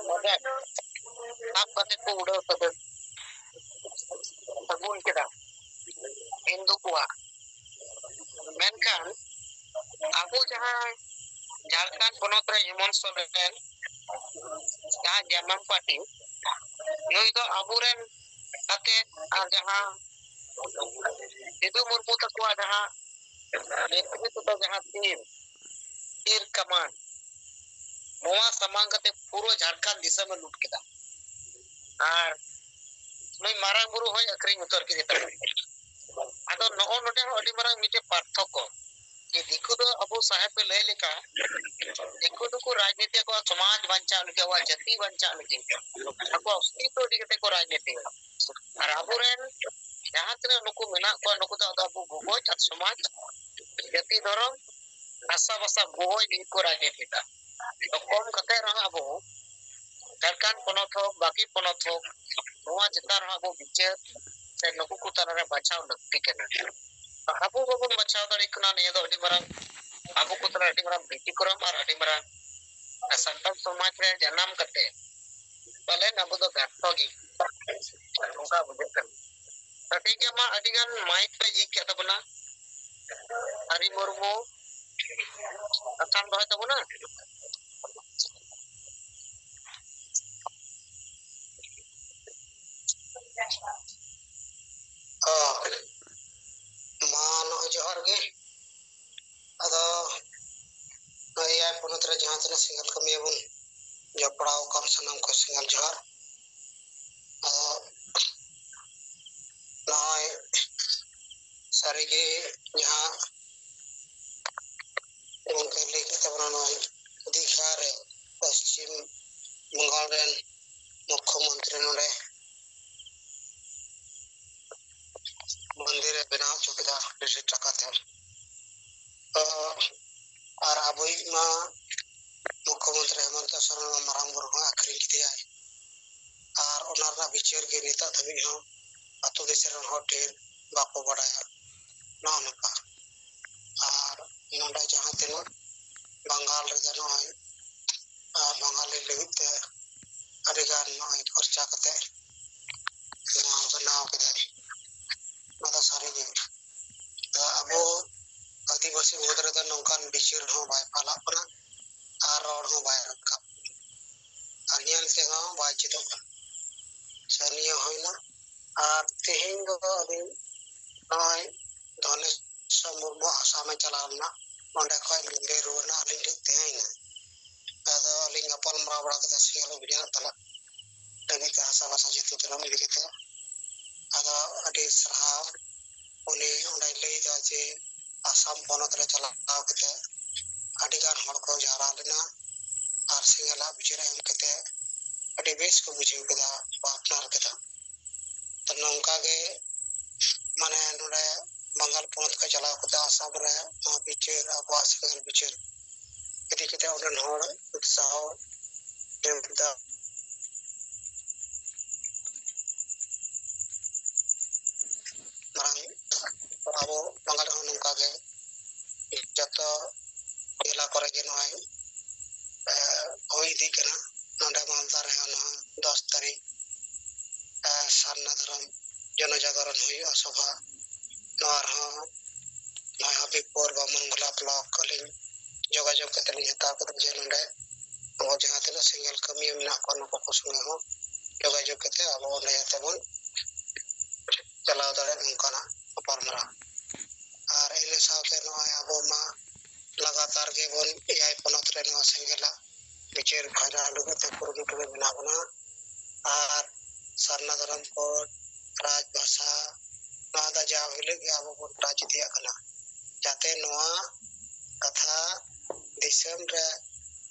ᱯᱨᱚᱡᱮᱠᱴ ᱥᱟᱵ ᱠᱟᱛᱮ ᱠᱚ ᱩᱰᱟᱹᱣ ᱥᱟᱹᱫᱟᱹ ᱥᱟᱹᱜᱩᱱ ᱠᱮᱫᱟ ᱦᱤᱱᱫᱩ ᱠᱚᱣᱟᱜ᱾ ᱢᱮᱱᱠᱷᱟᱱ ᱟᱵᱚ ᱡᱟᱦᱟᱸ ᱡᱷᱟᱲᱠᱷᱚᱸᱰ ᱯᱚᱱᱚᱛ ᱨᱮ ᱦᱮᱢᱚᱱᱛ ᱥᱚᱨᱮᱱ ᱡᱟᱦᱟᱸ ᱡᱟᱱᱟᱢ ᱯᱟᱹᱴᱤ, ᱱᱩᱭ ᱫᱚ ᱟᱵᱚᱨᱮᱱ ᱠᱟᱛᱮ ᱟᱨ ᱡᱟᱦᱟᱸ ᱥᱤᱫᱩ ᱢᱩᱨᱢᱩ ᱛᱟᱠᱚᱣᱟᱜ ᱡᱟᱦᱟᱸ ᱱᱮᱛᱨᱤᱛᱵ ᱛᱮ ᱡᱟᱦᱟᱸ ᱛᱤᱨ, ᱛᱤᱨ ᱠᱟᱢᱟᱱ, ᱱᱚᱣᱟ ᱥᱟᱢᱟᱝ ᱠᱟᱛᱮ ᱯᱩᱨᱟᱹ ᱡᱷᱟᱲᱠᱷᱚᱸᱰ ᱫᱤᱥᱚᱢ ᱮ ᱞᱩᱴ ᱠᱮᱫᱟ᱾ ᱟᱨ ᱱᱩᱭ ᱢᱟᱨᱟᱝ ᱵᱩᱨᱩ ᱦᱚᱸᱭ ᱟᱹᱠᱷᱨᱤᱧ ᱩᱛᱟᱹᱨ ᱠᱮᱫᱮ ᱛᱟᱵᱚᱱᱟ᱾ ᱟᱫᱚ ᱱᱚᱜᱼᱚ ᱱᱚᱰᱮ ᱦᱚᱸ ᱟᱹᱰᱤ ᱢᱟᱨᱟᱝ ᱢᱤᱫᱴᱮᱡ ᱯᱟᱨᱛᱷᱚᱠᱠᱚ, ᱡᱮ ᱫᱤᱠᱩ ᱫᱚ ᱟᱵᱚ ᱥᱟᱦᱮᱵ ᱯᱮ ᱞᱟᱹᱭ ᱞᱮᱠᱟ, ᱫᱤᱠᱩ ᱫᱚᱠᱚ ᱨᱟᱡᱽᱱᱤᱛᱤᱭᱟᱠᱚ, ᱥᱚᱢᱟᱡᱽ ᱵᱟᱧᱪᱟᱣ ᱞᱟᱹᱜᱤᱫ, ᱟᱵᱚᱣᱟᱜ ᱡᱟᱹᱛᱤ ᱵᱟᱧᱪᱟᱣ ᱞᱟᱹᱜᱤᱫ, ᱟᱠᱚᱣᱟᱜ ᱚᱥᱛᱤᱛᱛᱚ ᱤᱫᱤ ᱠᱟᱛᱮ ᱠᱚ ᱨᱟᱡᱽᱱᱤᱛᱤᱭᱟ᱾ ᱟᱨ ᱟᱵᱚᱨᱮᱱ ᱡᱟᱦᱟᱸ ᱛᱤᱱᱟᱹᱜ ᱱᱩᱠᱩ ᱢᱮᱱᱟᱜ ᱠᱚᱣᱟ, ᱱᱩᱠᱩ ᱫᱚ ᱟᱫᱚ ᱟᱵᱚ ᱜᱚᱜᱚᱡ ᱟᱨ ᱥᱚᱢᱟᱡᱽ, ᱡᱟᱹᱛᱤ, ᱫᱷᱚᱨᱚᱢ, ᱦᱟᱥᱟ ᱵᱷᱟᱥᱟ ᱜᱚᱜᱚᱡ ᱞᱟᱹᱜᱤᱫ ᱠᱚ ᱨᱟᱡᱽᱱᱤᱛᱤᱭᱮᱫᱟ᱾ ᱛᱚ ᱠᱚᱢ ᱠᱟᱛᱮ ᱨᱮᱦᱚᱸ ᱟᱵᱚ ᱡᱷᱟᱲᱠᱷᱚᱸᱰ ᱯᱚᱱᱚᱛ ᱦᱳᱠ, ᱵᱟᱹᱠᱤ ᱯᱚᱱᱚᱛ ᱦᱳᱠ, ᱱᱚᱣᱟ ᱪᱮᱛᱟᱱ ᱨᱮᱦᱚᱸ ᱟᱵᱚ ᱵᱤᱪᱟᱹᱨ ᱥᱮ ᱱᱩᱠᱩ ᱠᱚ ᱛᱟᱞᱟᱨᱮ ᱵᱟᱪᱷᱟᱣ ᱞᱟᱹᱠᱛᱤ ᱠᱟᱱᱟ᱾ ᱟᱵᱚ ᱵᱟᱵᱚᱱ ᱵᱟᱪᱷᱟᱣ ᱫᱟᱲᱮᱭᱟᱜ ᱠᱟᱱᱟ, ᱱᱤᱭᱟᱹ ᱫᱚ ᱟᱹᱰᱤ ᱢᱟᱨᱟᱝ, ᱟᱵᱚ ᱠᱚ ᱛᱟᱞᱟᱨᱮ ᱟᱹᱰᱤ ᱢᱟᱨᱟᱝ ᱵᱮᱛᱤᱠᱨᱚᱢ ᱟᱨ ᱟᱹᱰᱤ ᱢᱟᱨᱟᱝ ᱥᱟᱱᱛᱟᱲ ᱥᱚᱢᱟᱡᱽ ᱨᱮ ᱡᱟᱱᱟᱢ ᱠᱟᱛᱮ ᱯᱟᱞᱮᱱ ᱟᱵᱚ ᱫᱚ ᱵᱮᱨᱛᱷᱚ ᱜᱮ, ᱚᱱᱠᱟ ᱵᱩᱡᱷᱟᱹᱜ ᱠᱟᱱᱟ᱾ ᱛᱚ ᱴᱷᱤᱠ ᱜᱮᱭᱟ, ᱢᱟ ᱟᱹᱰᱤ ᱜᱟᱱ ᱢᱟᱭᱤᱠ ᱯᱮ ᱡᱷᱤᱡ ᱠᱮᱫ ᱛᱟᱵᱚᱱᱟ᱾ ᱦᱟᱨᱤ ᱢᱩᱨᱢᱩ, ᱠᱟᱛᱷᱟᱢ ᱫᱚᱦᱚᱭ ᱛᱟᱵᱚᱱᱟ᱾ ᱚ, ᱢᱟ ᱱᱚᱜᱼᱚᱭ ᱡᱚᱦᱟᱨ ᱜᱮ᱾ ᱟᱫᱚ ᱱᱚᱜᱼᱚᱭ ᱮᱭᱟᱭ ᱯᱚᱱᱚᱛ ᱨᱮ ᱡᱟᱦᱟᱸ ᱛᱤᱱᱟᱹᱜ ᱥᱮᱸᱜᱮᱞ ᱠᱟᱹᱢᱤᱭᱟᱹ ᱵᱚᱱ ᱡᱚᱯᱲᱟᱣ ᱟᱠᱟᱱ, ᱥᱟᱱᱟᱢ ᱠᱚ ᱥᱮᱸᱜᱮᱞ ᱡᱚᱦᱟᱨ᱾ ᱟᱫᱚ ᱱᱚᱜᱼᱚᱭ ᱥᱟᱹᱨᱤᱜᱮ ᱡᱟᱦᱟᱸ ᱜᱚᱢᱠᱮ ᱞᱟᱹᱭ ᱠᱮᱫ ᱛᱟᱵᱚᱱᱟ, ᱱᱚᱜᱼᱚᱭ ᱫᱤᱜᱷᱟ ᱨᱮ ᱯᱚᱥᱪᱤᱢ ᱵᱟᱝᱜᱟᱞ ᱨᱮᱱ ᱢᱩᱠᱠᱷᱚᱢᱚᱱᱛᱨᱤ ᱱᱚᱰᱮ ᱢᱚᱱᱫᱤᱨ ᱮ ᱵᱮᱱᱟᱣ ᱦᱚᱪᱚ ᱠᱮᱫᱟ ᱰᱷᱮᱨ ᱴᱟᱠᱟ ᱛᱮ᱾ ᱛᱚ, ᱟᱨ ᱟᱵᱚᱭᱤᱡ ᱢᱟ ᱢᱩᱠᱠᱷᱚᱢᱚᱱᱛᱨᱤ ᱦᱮᱢᱚᱱᱛᱚ ᱥᱚᱨᱮᱱ ᱢᱟ ᱢᱟᱨᱟᱝ ᱵᱩᱨᱩ ᱦᱚᱸ ᱟᱹᱠᱷᱨᱤᱧ ᱠᱮᱫᱮᱭᱟᱭ᱾ ᱟᱨ ᱚᱱᱟ ᱨᱮᱱᱟᱜ ᱵᱤᱪᱟᱹᱨ ᱜᱮ ᱱᱤᱛᱚᱜ ᱫᱷᱟᱹᱵᱤᱡ ᱦᱚᱸ ᱟᱹᱛᱩ ᱫᱤᱥᱚᱢ ᱨᱮᱱ ᱦᱚᱲ ᱰᱷᱮᱨ ᱵᱟᱠᱚ ᱵᱟᱰᱟᱭᱟ᱾ ᱱᱚᱜᱼᱚ ᱱᱚᱝᱠᱟ᱾ ᱟᱨ ᱱᱚᱰᱮ ᱡᱟᱦᱟᱸ ᱛᱤᱱᱟᱹᱜ ᱵᱟᱝᱜᱟᱞ ᱨᱮᱫᱚ ᱱᱚᱜᱼᱚᱭ, ᱟᱨ ᱵᱟᱝᱜᱟᱞᱤ ᱞᱟᱹᱜᱤᱫ ᱛᱮ ᱟᱹᱰᱤᱜᱟᱱ ᱱᱚᱜᱼᱚᱭ ᱠᱷᱚᱨᱪᱟ ᱠᱟᱛᱮ ᱱᱚᱣᱟ ᱵᱮᱱᱟᱣ ᱠᱮᱫᱟᱭ᱾ ᱱᱚᱣᱟ ᱫᱚ ᱥᱟᱹᱨᱤᱜᱮ᱾ ᱟᱵᱚ ᱟᱹᱫᱤᱵᱟᱹᱥᱤ ᱢᱩᱫᱽ ᱨᱮᱫᱚ ᱱᱚᱝᱠᱟᱱ ᱵᱤᱪᱟᱹᱨ ᱦᱚᱸ ᱵᱟᱭ ᱯᱟᱞᱟᱜ ᱠᱟᱱᱟ ᱟᱨ ᱨᱚᱲ ᱦᱚᱸ ᱵᱟᱭ ᱨᱟᱠᱟᱵ᱾ ᱧᱮᱞ ᱛᱮᱦᱚᱸ ᱵᱟᱭ ᱪᱮᱫᱚᱜ ᱠᱟᱱᱟ᱾ ᱥᱮ ᱱᱤᱭᱟᱹ ᱦᱩᱭᱱᱟ᱾ ᱟᱨ ᱛᱮᱦᱮᱧ ᱫᱚ ᱟᱹᱞᱤᱧ ᱱᱚᱜᱼᱚᱭ ᱫᱷᱚᱱᱮᱥᱣᱚᱨ ᱢᱩᱨᱢᱩ ᱟᱥᱟᱢᱮ ᱪᱟᱞᱟᱣ ᱞᱮᱱᱟ, ᱚᱸᱰᱮ ᱠᱷᱚᱱ ᱧᱤᱫᱟᱹ ᱨᱩᱣᱟᱹᱲ ᱨᱮᱱᱟᱜ ᱟᱹᱞᱤᱧ ᱴᱷᱮᱱ ᱛᱟᱦᱮᱸᱭᱮᱱᱟ᱾ ᱟᱫᱚ ᱟᱹᱞᱤᱧ ᱜᱟᱯᱟᱞ ᱢᱟᱨᱟᱣ ᱵᱟᱲᱟ ᱠᱮᱫᱟ ᱥᱮᱸᱜᱮᱞ ᱚᱵᱷᱤᱡᱟᱱ ᱛᱟᱞᱟ ᱞᱟᱹᱜᱤᱫ ᱛᱮ ᱦᱟᱥᱟᱵᱷᱟᱥᱟ ᱡᱟᱹᱛᱤ ᱫᱷᱚᱨᱚᱢ ᱤᱫᱤ ᱠᱟᱛᱮ᱾ ᱟᱫᱚ ᱟᱹᱰᱤ ᱥᱟᱨᱦᱟᱣ, ᱩᱱᱤ ᱚᱸᱰᱮᱭ ᱞᱟᱹᱭᱫᱟ ᱡᱮ ᱟᱥᱟᱢ ᱯᱚᱱᱚᱛ ᱨᱮ ᱪᱟᱞᱟᱣ ᱠᱟᱛᱮ ᱟᱹᱰᱤᱜᱟᱱ ᱦᱚᱲ ᱠᱚ ᱡᱟᱣᱨᱟ ᱞᱮᱱᱟ ᱟᱨ ᱥᱮᱸᱜᱮᱞᱟᱜ ᱵᱤᱪᱟᱹᱨ ᱮᱢ ᱠᱟᱛᱮ ᱟᱹᱰᱤ ᱵᱮᱥ ᱠᱚ ᱵᱩᱡᱷᱟᱹᱣ ᱠᱮᱫᱟ, ᱟᱯᱱᱟᱨ ᱠᱮᱫᱟ᱾ ᱛᱚ ᱱᱚᱝᱠᱟ ᱜᱮ ᱢᱟᱱᱮ ᱱᱚᱰᱮ ᱵᱟᱝᱜᱟᱞ ᱯᱚᱱᱚᱛ ᱠᱚ ᱪᱟᱞᱟᱣ ᱠᱟᱛᱮ ᱟᱥᱟᱢ ᱨᱮ ᱱᱚᱣᱟ ᱵᱤᱪᱟᱹᱨ, ᱟᱵᱚᱣᱟᱜ ᱥᱮᱸᱜᱮᱞ ᱵᱤᱪᱟᱹᱨ ᱤᱫᱤ ᱠᱟᱛᱮ ᱚᱸᱰᱮᱱ ᱦᱚᱲ ᱩᱛᱥᱟᱦᱚ ᱮᱢ ᱠᱮᱫᱟ᱾ ᱢᱟᱨᱟᱝ ᱟᱵᱚ ᱵᱟᱝᱜᱟᱞ ᱨᱮᱦᱚᱸ ᱱᱚᱝᱠᱟ ᱜᱮ ᱡᱚᱛᱚ ᱡᱮᱞᱟ ᱠᱚᱨᱮ ᱜᱮ ᱱᱚᱜᱼᱚᱭ, ᱮ, ᱦᱩᱭ ᱤᱫᱤᱜ ᱠᱟᱱᱟ᱾ ᱱᱚᱰᱮ ᱢᱟᱞᱫᱟ ᱨᱮᱦᱚᱸ ᱱᱚᱣᱟ ᱫᱚᱥ ᱛᱟᱹᱨᱤᱠᱷ, ᱮ, ᱥᱟᱨᱱᱟ ᱫᱷᱚᱨᱚᱢ ᱡᱚᱱᱚ ᱡᱟᱜᱚᱨᱚᱱ ᱦᱩᱭᱩᱜᱼᱟ ᱥᱚᱵᱷᱟ᱾ ᱱᱚᱣᱟ ᱨᱮᱦᱚᱸ ᱱᱚᱣᱟ ᱦᱟᱵᱤᱵᱯᱩᱨ ᱵᱟᱢᱚᱱᱜᱚᱞᱟ ᱵᱞᱚᱠ ᱟᱹᱞᱤᱧ ᱡᱳᱜᱟᱡᱳᱜᱽ ᱠᱟᱛᱮ ᱞᱤᱧ ᱦᱟᱛᱟᱣ ᱠᱮᱫᱟ ᱡᱮ ᱱᱚᱰᱮ ᱟᱵᱚ ᱡᱟᱦᱟᱸ ᱛᱤᱱᱟᱹᱜ ᱥᱮᱸᱜᱮᱞ ᱠᱟᱹᱢᱤᱭᱟᱹ ᱢᱮᱱᱟᱜ ᱠᱚᱣᱟ ᱱᱩᱠᱩ ᱠᱚ ᱥᱚᱸᱜᱮ ᱦᱚᱸ ᱡᱳᱜᱟᱡᱳᱜᱽ ᱠᱟᱛᱮ ᱟᱵᱚ ᱚᱸᱰᱮ ᱡᱟᱛᱮ ᱵᱚᱱ ᱪᱟᱞᱟᱣ ᱫᱟᱲᱮᱭᱟᱜ ᱱᱚᱝᱠᱟᱱᱟᱜ ᱜᱟᱯᱟᱞᱢᱟᱨᱟᱣ᱾ ᱟᱨ ᱤᱱᱟᱹ ᱥᱟᱶᱛᱮ ᱱᱚᱜᱼᱚᱭ ᱟᱵᱚ ᱢᱟ ᱞᱟᱜᱟᱛᱟᱨ ᱜᱮᱵᱚᱱ ᱮᱭᱟᱭ ᱯᱚᱱᱚᱛ ᱨᱮ ᱱᱚᱣᱟ ᱥᱮᱸᱜᱮᱞᱟᱜ ᱵᱤᱪᱟᱹᱨ ᱯᱷᱟᱭᱱᱟᱞ ᱞᱟᱹᱜᱤᱫ ᱛᱮ ᱠᱩᱨᱩᱢᱩᱴᱩ ᱨᱮ ᱢᱮᱱᱟᱜ ᱵᱚᱱᱟ᱾ ᱟᱨ ᱥᱟᱨᱱᱟ ᱫᱷᱚᱨᱚᱢ ᱠᱳᱰ, ᱨᱟᱡᱽ ᱵᱷᱟᱥᱟ, ᱱᱚᱣᱟ ᱫᱚ ᱡᱟᱣ ᱦᱤᱞᱳᱜ ᱜᱮ ᱟᱵᱚ ᱵᱚᱱ ᱨᱟᱡᱽ ᱤᱫᱤᱭᱟᱜ ᱠᱟᱱᱟ, ᱡᱟᱛᱮ ᱱᱚᱣᱟ ᱠᱟᱛᱷᱟ ᱫᱤᱥᱚᱢ ᱨᱮ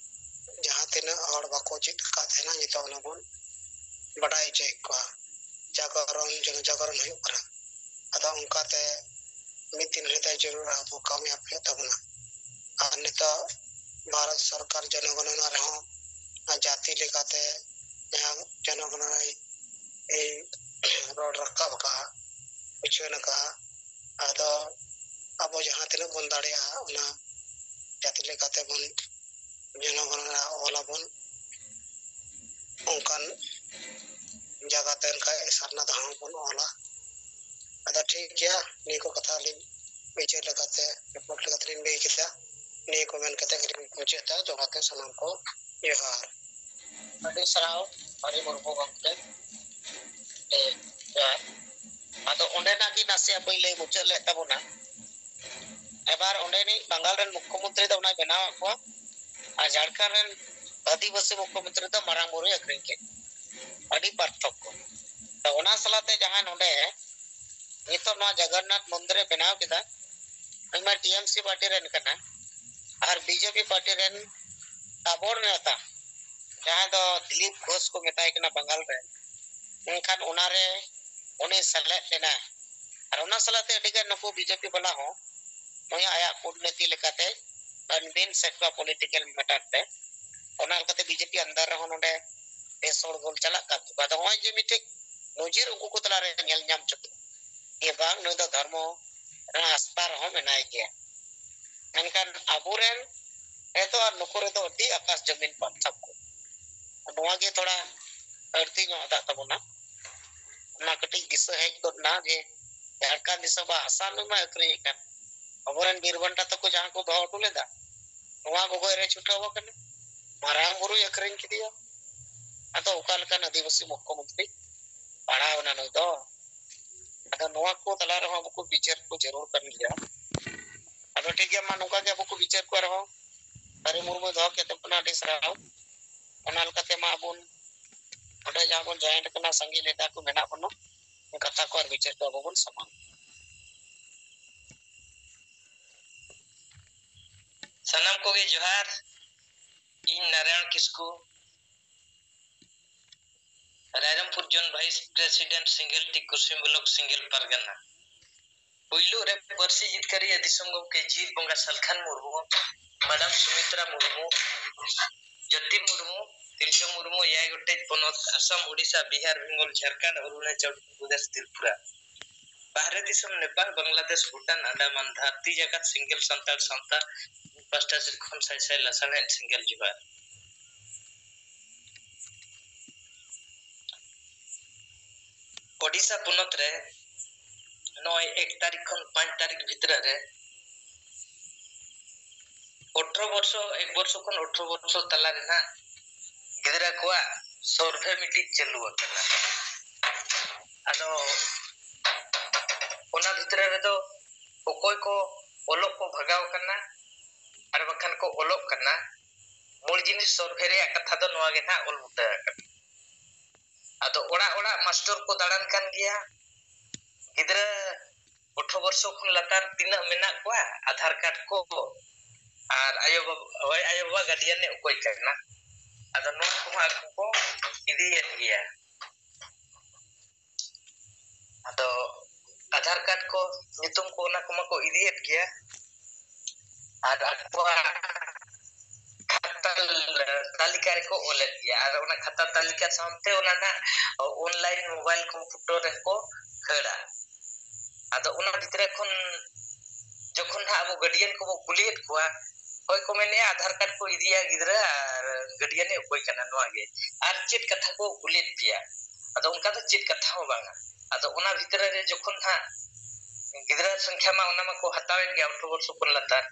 ᱡᱟᱦᱟᱸ ᱛᱤᱱᱟᱹᱜ ᱦᱚᱲ ᱵᱟᱠᱚ ᱪᱮᱫ ᱟᱠᱟᱫ ᱛᱟᱦᱮᱱᱟ, ᱱᱤᱛᱚᱜ ᱚᱱᱟ ᱵᱚᱱ ᱵᱟᱰᱟᱭ ᱦᱚᱪᱚᱭᱮᱫ ᱠᱚᱣᱟ᱾ ᱡᱟᱜᱚᱨᱚᱱ, ᱡᱚᱱᱚ ᱡᱟᱜᱚᱨᱚᱱ ᱦᱩᱭᱩᱜ ᱠᱟᱱᱟ᱾ ᱟᱫᱚ ᱚᱱᱠᱟᱛᱮ ᱢᱤᱫ ᱫᱤᱱ ᱦᱤᱞᱳᱜ ᱫᱚ ᱡᱟᱹᱨᱩᱲ ᱟᱵᱚ ᱠᱟᱹᱢᱤᱭᱟᱵ ᱦᱩᱭᱩᱜ ᱛᱟᱵᱚᱱᱟ᱾ ᱟᱨ ᱱᱤᱛᱚᱜ ᱵᱷᱟᱨᱚᱛ ᱥᱚᱨᱠᱟᱨ ᱡᱚᱱᱚᱜᱚᱱᱚᱱᱟ ᱨᱮᱦᱚᱸ ᱡᱟᱹᱛᱤ ᱞᱮᱠᱟᱛᱮ ᱡᱟᱦᱟᱸ ᱡᱚᱱᱚᱜᱚᱱᱚᱱᱟᱭ ᱨᱚᱲ ᱨᱟᱠᱟᱵ ᱟᱠᱟᱫᱼᱟ, ᱩᱪᱷᱟᱹᱱ ᱟᱠᱟᱫᱼᱟ, ᱟᱫᱚ ᱟᱵᱚ ᱡᱟᱦᱟᱸ ᱛᱤᱱᱟᱹᱜ ᱵᱚᱱ ᱫᱟᱲᱮᱭᱟᱜᱼᱟ, ᱚᱱᱟ ᱡᱟᱹᱛᱤ ᱞᱮᱠᱟᱛᱮ ᱵᱚᱱ ᱡᱚᱱᱚᱜᱚᱱᱚᱱᱟ ᱚᱞ ᱟᱵᱚᱱ᱾ ᱚᱱᱠᱟᱱ ᱡᱟᱭᱜᱟ ᱛᱟᱦᱮᱱ ᱠᱷᱟᱡ ᱥᱟᱨᱱᱟ ᱫᱷᱚᱨᱚᱢ ᱵᱚᱱ ᱚᱞᱟ᱾ ᱟᱫᱚ ᱴᱷᱤᱠ ᱜᱮᱭᱟ, ᱱᱤᱭᱟᱹ ᱠᱚ ᱠᱟᱛᱷᱟ ᱟᱹᱞᱤᱧ ᱵᱤᱪᱟᱹᱨ ᱞᱮᱠᱟᱛᱮ, ᱨᱤᱯᱳᱨᱴ ᱞᱮᱠᱟᱛᱮᱞᱤᱧ ᱞᱟᱹᱭ ᱠᱮᱫᱟ᱾ ᱱᱤᱭᱟᱹ ᱠᱚ ᱢᱮᱱ ᱠᱟᱛᱮ ᱜᱮᱞᱤᱧ ᱢᱩᱪᱟᱹᱫ ᱮᱫᱟ᱾ ᱡᱚᱦᱟᱨ ᱛᱮ ᱥᱟᱱᱟᱢ ᱠᱚ ᱡᱚᱦᱟᱨ᱾ ᱟᱹᱰᱤ ᱥᱟᱨᱦᱟᱣ ᱦᱟᱹᱨᱤ ᱢᱩᱨᱢᱩ ᱜᱚᱢᱠᱮ᱾ ᱮ, ᱡᱚᱦᱟᱨ᱾ ᱟᱫᱚ ᱚᱸᱰᱮᱱᱟᱜ ᱜᱮ ᱱᱟᱥᱮᱭᱟᱜ ᱵᱟᱹᱧ ᱞᱟᱹᱭ ᱢᱩᱪᱟᱹᱫ ᱞᱮᱫ ᱛᱟᱵᱚᱱᱟ᱾ ᱮᱵᱟᱨ ᱚᱸᱰᱮᱱᱤᱡ ᱵᱟᱝᱜᱟᱞ ᱨᱮᱱ ᱢᱩᱠᱷᱭᱚᱢᱚᱱᱛᱨᱤ ᱫᱚ ᱚᱱᱟᱭ ᱵᱮᱱᱟᱣ ᱟᱫ ᱠᱚᱣᱟ, ᱟᱨ ᱡᱷᱟᱲᱠᱷᱚᱸᱰ ᱨᱮᱱ ᱟᱹᱫᱤᱵᱟᱹᱥᱤ ᱢᱩᱠᱷᱭᱚᱢᱚᱱᱛᱨᱤ ᱫᱚ ᱢᱟᱨᱟᱝ ᱵᱩᱨᱩᱭ ᱟᱹᱠᱷᱨᱤᱧ ᱠᱮᱫ᱾ ᱟᱹᱰᱤ ᱯᱟᱨᱛᱷᱚᱠᱠᱚ᱾ ᱛᱚ ᱚᱱᱟ ᱥᱟᱞᱟᱛᱮ ᱡᱟᱦᱟᱸᱭ ᱱᱚᱰᱮ ᱱᱤᱛᱚᱜ ᱱᱚᱣᱟ ᱡᱚᱜᱚᱱᱱᱟᱛᱷ ᱢᱚᱱᱫᱤᱨ ᱮ ᱵᱮᱱᱟᱣ ᱠᱮᱫᱟ, ᱩᱱᱤ ᱢᱟ ᱴᱤ ᱮᱢ ᱥᱤ ᱯᱟᱨᱴᱤ ᱨᱮᱱ ᱠᱟᱱᱟ, ᱟᱨ ᱵᱤ ᱡᱮ ᱯᱤ ᱯᱟᱨᱴᱤ ᱨᱮᱱ ᱛᱟᱵᱚᱲ ᱱᱮᱛᱟ, ᱡᱟᱦᱟᱸᱭ ᱫᱚ ᱫᱤᱞᱤᱯ ᱜᱷᱳᱥ ᱠᱚ ᱢᱮᱛᱟᱭ ᱠᱟᱱᱟ ᱵᱟᱝᱜᱟᱞ ᱨᱮ, ᱢᱮᱱᱠᱷᱟᱱ ᱚᱱᱟᱨᱮ ᱩᱱᱤ ᱥᱮᱞᱮᱫ ᱞᱮᱱᱟᱭ᱾ ᱟᱨ ᱚᱱᱟ ᱥᱟᱞᱟᱛᱮ ᱟᱹᱰᱤᱜᱟᱱ ᱱᱩᱠᱩ ᱵᱤ ᱡᱮ ᱯᱤ ᱵᱟᱞᱟ ᱦᱚᱸ ᱱᱩᱭᱟᱜ ᱟᱭᱟᱜ ᱠᱩᱴᱱᱤᱛᱤ ᱞᱮᱠᱟᱛᱮ convince ᱮᱫ ᱠᱚᱣᱟ political matter ᱛᱮ᱾ ᱚᱱᱟ ᱞᱮᱠᱟᱛᱮ ᱵᱤ ᱡᱮ ᱯᱤ under ᱨᱮᱦᱚᱸ ᱱᱚᱰᱮ ᱵᱮᱥ ᱦᱚᱲ ᱜᱳᱞ ᱪᱟᱞᱟᱜ ᱠᱟᱱ ᱛᱟᱠᱚᱣᱟ᱾ ᱟᱫᱚ ᱱᱚᱜᱼᱚᱭ ᱡᱮ ᱢᱤᱫᱴᱮᱡ ᱱᱚᱡᱤᱨ ᱩᱱᱠᱩ ᱠᱚ ᱛᱟᱞᱟᱨᱮ ᱧᱮᱞ ᱧᱟᱢ ᱪᱚ ᱠᱮᱫᱟ ᱡᱮ ᱵᱟᱝ, ᱱᱩᱭ ᱫᱚ ᱫᱷᱚᱨᱢᱚ ᱨᱮᱱᱟᱜ ᱟᱥᱛᱟ ᱨᱮᱦᱚᱸ ᱢᱮᱱᱟᱭ ᱜᱮᱭᱟ᱾ ᱢᱮᱱᱠᱷᱟᱱ ᱟᱵᱚᱨᱮᱱ ᱨᱮᱫᱚ ᱟᱨ ᱱᱩᱠᱩ ᱨᱮᱫᱚ ᱟᱹᱰᱤ ᱟᱠᱟᱥ ᱡᱚᱢᱤᱱ ᱯᱟᱨᱛᱷᱚᱠᱠᱚ᱾ ᱱᱚᱣᱟ ᱜᱮ ᱛᱷᱚᱲᱟ ᱟᱹᱲᱛᱤ ᱧᱚᱜ ᱟᱫᱟᱜ ᱛᱟᱵᱚᱱᱟ᱾ ᱚᱱᱟ ᱠᱟᱹᱴᱤᱡ ᱫᱤᱥᱟᱹ ᱦᱮᱡ ᱜᱚᱫ ᱱᱟ ᱡᱮ ᱡᱷᱟᱲᱠᱷᱚᱸᱰ ᱫᱤᱥᱚᱢ ᱵᱟ ᱦᱟᱥᱟ ᱱᱩᱭ ᱢᱟ ᱟᱹᱠᱷᱨᱤᱧᱮᱫ ᱠᱟᱱ᱾ ᱟᱵᱚᱨᱮᱱ ᱵᱤᱨ ᱵᱟᱱᱴᱟ ᱛᱟᱠᱚ ᱡᱟᱦᱟᱸ ᱠᱚ ᱫᱚᱦᱚ ᱦᱚᱴᱚ ᱞᱮᱫᱟ, ᱱᱚᱣᱟ ᱜᱚᱜᱚᱡ ᱨᱮ ᱪᱷᱩᱴᱟᱹᱣ ᱟᱠᱟᱱᱟ᱾ ᱢᱟᱨᱟᱝ ᱵᱩᱨᱩᱭ ᱟᱹᱠᱷᱨᱤᱧ ᱠᱮᱫᱮᱭᱟ᱾ ᱟᱫᱚ ᱚᱠᱟ ᱞᱮᱠᱟᱱ ᱟᱹᱫᱤᱵᱟᱹᱥᱤ ᱢᱩᱠᱷᱭᱚᱢᱚᱱᱛᱨᱤ ᱯᱟᱲᱟᱣ ᱮᱱᱟ ᱱᱩᱭ ᱫᱚ? ᱟᱫᱚ ᱱᱚᱣᱟ ᱠᱚ ᱛᱟᱞᱟ ᱨᱮᱦᱚᱸ ᱟᱵᱚ ᱠᱚ ᱵᱤᱪᱟᱹᱨ ᱠᱚ ᱡᱟᱹᱨᱩᱲ ᱠᱟᱱ ᱜᱮᱭᱟ᱾ ᱟᱫᱚ ᱴᱷᱤᱠ ᱜᱮᱭᱟ, ᱢᱟ ᱱᱚᱝᱠᱟ ᱜᱮ ᱟᱵᱚ ᱠᱚ ᱵᱤᱪᱟᱹᱨ ᱠᱚ ᱟᱨᱦᱚᱸ ᱫᱟᱨᱮ ᱢᱩᱨᱢᱩᱭ ᱫᱚᱦᱚ ᱠᱮᱫ ᱛᱟᱵᱚᱱᱟ, ᱟᱹᱰᱤ ᱥᱟᱨᱦᱟᱣ᱾ ᱚᱱᱟ ᱞᱮᱠᱟᱛᱮ ᱢᱟ ᱟᱵᱚᱱ ᱚᱸᱰᱮ ᱡᱟᱦᱟᱸ ᱵᱚᱱ join ᱠᱟᱱᱟ, ᱥᱟᱸᱜᱮ ᱱᱮᱛᱟ ᱠᱚ ᱢᱮᱱᱟᱜ ᱵᱚᱱᱟ, ᱠᱟᱛᱷᱟ ᱠᱚ ᱟᱨ ᱵᱤᱪᱟᱹᱨ ᱠᱚ ᱟᱵᱚ ᱵᱚᱱ ᱥᱟᱢᱟᱝ᱾ ᱥᱟᱱᱟᱢ ᱠᱚᱜᱮ ᱡᱚᱦᱟᱨ᱾ ᱤᱧ ᱱᱟᱨᱟᱭᱚᱬ ᱠᱤᱥᱠᱩ, ᱨᱟᱭᱨᱚᱝᱯᱩᱨ ᱡᱳᱱ vice president ᱥᱮᱸᱜᱮᱞ ᱴᱤ ᱠᱩᱥᱢᱤ block ᱥᱮᱸᱜᱮᱞ ᱯᱟᱨᱜᱟᱱᱟ᱾ ᱯᱩᱭᱞᱩ ᱨᱮ ᱯᱟᱹᱨᱥᱤ ᱡᱤᱛᱠᱟᱹᱨᱤᱭᱟᱹ ᱫᱤᱥᱚᱢ ᱜᱚᱢᱠᱮ ᱡᱤᱛ ᱵᱚᱸᱜᱟ ᱥᱟᱞᱠᱷᱟᱱ ᱢᱩᱨᱢᱩ, ᱢᱟᱰᱟᱢ ᱥᱩᱢᱤᱛᱨᱟ ᱢᱩᱨᱢᱩ, ᱡᱳᱛᱤ ᱢᱩᱨᱢᱩ, ᱛᱤᱞᱠᱟᱹ ᱢᱩᱨᱢᱩ, ᱮᱭᱟᱭ ᱜᱚᱴᱮᱡ ᱯᱚᱱᱚᱛ, ᱟᱥᱟᱢ, ᱳᱰᱤᱥᱟ, ᱵᱤᱦᱟᱨ, ᱵᱮᱝᱜᱚᱞ, ᱡᱷᱟᱲᱠᱷᱚᱸᱰ, ᱚᱨᱩᱬᱟᱪᱚᱞ ᱯᱨᱚᱫᱮᱥ, ᱛᱨᱤᱯᱩᱨᱟ᱾ ᱵᱟᱦᱨᱮ ᱫᱤᱥᱚᱢ ᱱᱮᱯᱟᱞ, ᱵᱟᱝᱞᱟᱫᱮᱥ, ᱵᱷᱩᱴᱟᱱ, ᱟᱱᱰᱟᱢᱟᱱ, ᱫᱷᱟᱹᱨᱛᱤ ᱡᱟᱠᱟᱛ ᱥᱤᱸᱜᱮᱞ ᱥᱟᱱᱛᱟᱲ ᱥᱟᱶᱛᱟ ᱯᱟᱥᱴᱟ ᱥᱮᱫ ᱠᱷᱚᱱ ᱥᱟᱭ ᱥᱟᱭ ᱞᱟᱥᱟᱲᱦᱮᱫ ᱥᱤᱸᱜᱮᱞ ᱡᱚᱦᱟᱨ᱾ ᱳᱰᱤᱥᱟ ᱯᱚᱱᱚᱛ ᱨᱮ ᱱᱚᱜᱼᱚᱭ ᱮᱠ ᱛᱟᱹᱨᱤᱠᱷ ᱠᱷᱚᱱ ᱯᱟᱸᱪ ᱛᱟᱹᱨᱤᱠᱷ ᱵᱷᱤᱛᱨᱤ ᱨᱮ ᱟᱴᱷᱨᱚ ᱵᱚᱨᱥᱚ, ᱮᱠ ᱵᱚᱨᱥᱚ ᱠᱷᱚᱱ ᱟᱴᱷᱨᱚ ᱵᱚᱨᱥᱚ ᱛᱟᱞᱟ ᱨᱮᱱᱟᱜ ᱜᱤᱫᱽᱨᱟᱹ ᱠᱚᱣᱟᱜ ᱥᱚᱨᱵᱷᱮ ᱢᱤᱫᱴᱤᱡ ᱪᱟᱹᱞᱩ ᱟᱠᱟᱱᱟ᱾ ᱟᱫᱚ ᱚᱱᱟ ᱵᱷᱤᱛᱨᱤ ᱨᱮᱫᱚ ᱚᱠᱚᱭ ᱠᱚ ᱚᱞᱚᱜ ᱠᱚ ᱵᱷᱟᱜᱟᱣ ᱟᱠᱟᱱᱟ ᱟᱨ ᱵᱟᱝᱠᱷᱟᱱ ᱠᱚ ᱚᱞᱚᱜ ᱠᱟᱱᱟ, ᱢᱩᱞ ᱡᱤᱱᱤᱥ ᱥᱚᱨᱵᱷᱮ ᱨᱮᱭᱟᱜ ᱠᱟᱛᱷᱟ ᱫᱚ ᱱᱚᱣᱟ ᱜᱮ ᱱᱟᱦᱟᱜ ᱚᱞ ᱵᱩᱴᱟᱹ ᱟᱠᱟᱱᱟ᱾ ᱟᱫᱚ ᱚᱲᱟᱜ ᱚᱲᱟᱜ ᱢᱟᱥᱴᱚᱨ ᱠᱚ ᱫᱟᱬᱟᱱ ᱠᱟᱱ ᱜᱮᱭᱟ, ᱜᱤᱫᱽᱨᱟᱹ ᱟᱴᱷᱨᱚ ᱵᱚᱨᱥᱚ ᱠᱷᱚᱱ ᱞᱟᱛᱟᱨ ᱛᱤᱱᱟᱹᱜ ᱢᱮᱱᱟᱜ ᱠᱚᱣᱟ, ᱟᱫᱷᱟᱨ ᱠᱟᱨᱰ ᱠᱚ ᱟᱨ ᱟᱭᱳ ᱵᱟᱵᱟ, ᱦᱳᱭ, ᱟᱭᱳ ᱵᱟᱵᱟ ᱜᱟᱨᱰᱤᱭᱟᱱ ᱮ ᱚᱠᱚᱭ ᱠᱟᱱᱟ, ᱟᱫᱚ ᱱᱚᱣᱟ ᱠᱚᱦᱚᱸ ᱟᱠᱚ ᱠᱚ ᱤᱫᱤᱭᱮᱫ ᱜᱮᱭᱟ᱾ ᱟᱫᱚ ᱟᱫᱷᱟᱨ ᱠᱟᱨᱰ ᱠᱚ, ᱧᱩᱛᱩᱢ ᱠᱚ, ᱚᱱᱟ ᱠᱚᱢᱟ ᱠᱚ ᱤᱫᱤᱭᱮᱫ ᱜᱮᱭᱟ᱾ ᱟᱨ ᱟᱠᱚᱣᱟᱜ ᱠᱷᱟᱛᱟ ᱛᱟᱹᱞᱤᱠᱟ ᱨᱮᱠᱚ ᱚᱞᱮᱫ ᱜᱮᱭᱟ᱾ ᱟᱨ ᱚᱱᱟ ᱠᱷᱟᱛᱟ ᱛᱟᱹᱞᱤᱠᱟ ᱥᱟᱶᱛᱮ ᱚᱱᱟ ᱱᱟᱜ online mobile computer ᱨᱮᱠᱚ ᱠᱷᱟᱹᱲᱟ᱾ ᱟᱫᱚ ᱚᱱᱟ ᱵᱷᱤᱛᱨᱤ ᱠᱷᱚᱱ ᱡᱚᱠᱷᱚᱱ ᱦᱟᱸᱜ ᱟᱵᱚ ᱜᱟᱨᱰᱤᱭᱟᱱ ᱠᱚᱵᱚ ᱠᱩᱞᱤᱭᱮᱫ ᱠᱚᱣᱟ, ᱦᱳᱭ ᱠᱚ ᱢᱮᱱᱮᱜᱼᱟ, ᱟᱫᱷᱟᱨ ᱠᱟᱨᱰ ᱠᱚ ᱤᱫᱤᱭᱟ ᱜᱤᱫᱽᱨᱟᱹ ᱟᱨ ᱜᱟᱨᱰᱤᱭᱟᱱ ᱮ ᱚᱠᱚᱭ ᱠᱟᱱᱟ, ᱱᱚᱣᱟ ᱜᱮ᱾ ᱟᱨ ᱪᱮᱫ ᱠᱟᱛᱷᱟ ᱠᱚ ᱠᱩᱞᱤᱭᱮᱫ ᱯᱮᱭᱟ? ᱟᱫᱚ ᱚᱱᱠᱟ ᱫᱚ ᱪᱮᱫ ᱠᱟᱛᱷᱟ ᱦᱚᱸ ᱵᱟᱝᱟ᱾ ᱟᱫᱚ ᱚᱱᱟ ᱵᱷᱤᱛᱨᱤ ᱨᱮ ᱡᱚᱠᱷᱚᱱ ᱦᱟᱸᱜ ᱜᱤᱫᱽᱨᱟᱹ ᱥᱚᱝᱠᱷᱟ ᱢᱟ ᱚᱱᱟ ᱢᱟᱠᱚ ᱦᱟᱛᱟᱣᱮᱫ ᱜᱮᱭᱟ ᱟᱴᱷᱨᱚ ᱵᱚᱨᱥᱚ ᱠᱷᱚᱱ ᱞᱟᱛᱟᱨ,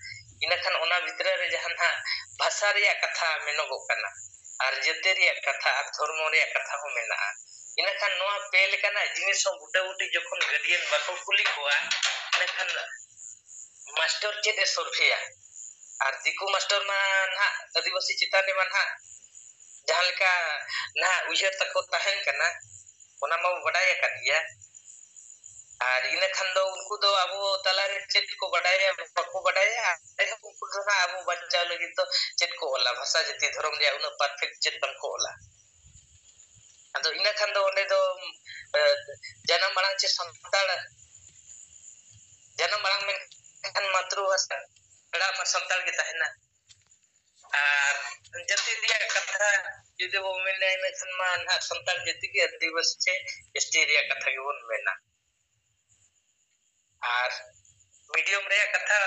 ᱤᱱᱟᱹᱠᱷᱟᱱ ᱚᱱᱟ ᱵᱷᱤᱛᱨᱤ ᱨᱮ ᱡᱟᱦᱟᱸ ᱱᱟᱦᱟᱜ ᱵᱷᱟᱥᱟ ᱨᱮᱭᱟᱜ ᱠᱟᱛᱷᱟ ᱢᱮᱱᱚᱜᱚᱜ ᱠᱟᱱᱟ ᱟᱨ ᱡᱟᱹᱛᱤ ᱨᱮᱭᱟᱜ ᱠᱟᱛᱷᱟ ᱟᱨ ᱫᱷᱚᱨᱢᱚ ᱨᱮᱭᱟᱜ ᱠᱟᱛᱷᱟ ᱦᱚᱸ ᱢᱮᱱᱟᱜᱼᱟ, ᱤᱱᱟᱹᱠᱷᱟᱱ ᱱᱚᱣᱟ ᱯᱮ ᱞᱮᱠᱟᱱᱟᱜ ᱡᱤᱱᱤᱥ ᱦᱚᱸ ᱵᱩᱴᱟᱹᱵᱩᱴᱤ ᱡᱚᱠᱷᱚᱱ ᱜᱟᱨᱰᱤᱭᱟᱱ ᱵᱟᱠᱚ ᱠᱩᱞᱤ ᱠᱚᱣᱟ, ᱤᱱᱟᱹᱠᱷᱟᱱ ᱢᱟᱥᱴᱚᱨ ᱪᱮᱫ ᱮ ᱥᱚᱞᱵᱷᱮᱭᱟ? ᱟᱨ ᱫᱤᱠᱩ ᱢᱟᱥᱴᱚᱨ ᱢᱟ ᱱᱟᱦᱟᱜ ᱟᱹᱫᱤᱵᱟᱹᱥᱤ ᱪᱮᱛᱟᱱ ᱨᱮᱢᱟ ᱱᱟᱦᱟᱜ ᱡᱟᱦᱟᱸ ᱞᱮᱠᱟ ᱱᱟᱦᱟᱜ ᱩᱭᱦᱟᱹᱨ ᱛᱟᱠᱚ ᱛᱟᱦᱮᱱ ᱠᱟᱱᱟ, ᱚᱱᱟ ᱢᱟ ᱵᱟᱰᱟᱭ ᱟᱠᱟᱫ ᱜᱮᱭᱟ᱾ ᱟᱨ ᱤᱱᱟᱹ ᱠᱷᱟᱱ ᱫᱚ ᱩᱱᱠᱩ ᱫᱚ ᱟᱵᱚ ᱛᱟᱞᱟᱨᱮ ᱪᱮᱫ ᱠᱚ ᱵᱟᱰᱟᱭᱟ, ᱵᱟᱠᱚ ᱵᱟᱰᱟᱭᱟ, ᱡᱟᱭᱦᱳᱠ ᱩᱱᱠᱩ ᱫᱚ ᱱᱟᱦᱟᱜ ᱟᱵᱚ ᱵᱟᱧᱪᱟᱣ ᱞᱟᱹᱜᱤᱫ ᱫᱚ ᱪᱮᱫ ᱠᱚ ᱚᱞᱟ, ᱵᱷᱟᱥᱟ, ᱡᱟᱹᱛᱤ, ᱫᱷᱚᱨᱚᱢ ᱨᱮᱭᱟᱜ ᱩᱱᱟᱹᱜ perfect ᱪᱮᱫ ᱵᱟᱝ ᱠᱚ ᱚᱞᱟ᱾ ᱟᱫᱚ ᱤᱱᱟᱹ ᱠᱷᱟᱱ ᱫᱚ ᱚᱸᱰᱮ ᱫᱚ, ᱮ, ᱡᱟᱱᱟᱢ ᱟᱲᱟᱝ ᱪᱮ ᱥᱟᱱᱛᱟᱲ, ᱡᱟᱱᱟᱢ ᱟᱲᱟᱝ ᱢᱮᱱᱠᱷᱟᱱ ᱢᱟᱛᱨᱤ ᱵᱷᱟᱥᱟ, ᱯᱮᱲᱟ ᱢᱟ ᱥᱟᱱᱛᱟᱲ ᱜᱮ ᱛᱟᱦᱮᱱᱟ᱾ ᱟᱨ ᱡᱟᱹᱛᱤ ᱨᱮᱭᱟᱜ ᱠᱟᱛᱷᱟ ᱡᱩᱫᱤ ᱵᱚ ᱢᱮᱱᱟ, ᱤᱱᱟᱹ ᱠᱷᱟᱱ ᱢᱟ ᱱᱟᱦᱟᱜ ᱥᱟᱱᱛᱟᱲ ᱡᱟᱹᱛᱤ ᱜᱮ ᱟᱹᱫᱤᱵᱟᱹᱥᱤ ᱪᱮ ST ᱨᱮᱭᱟᱜ ᱠᱟᱛᱷᱟ ᱜᱮᱵᱚᱱ ᱢᱮᱱᱟ᱾ ᱟᱨ medium ᱨᱮᱭᱟᱜ ᱠᱟᱛᱷᱟ,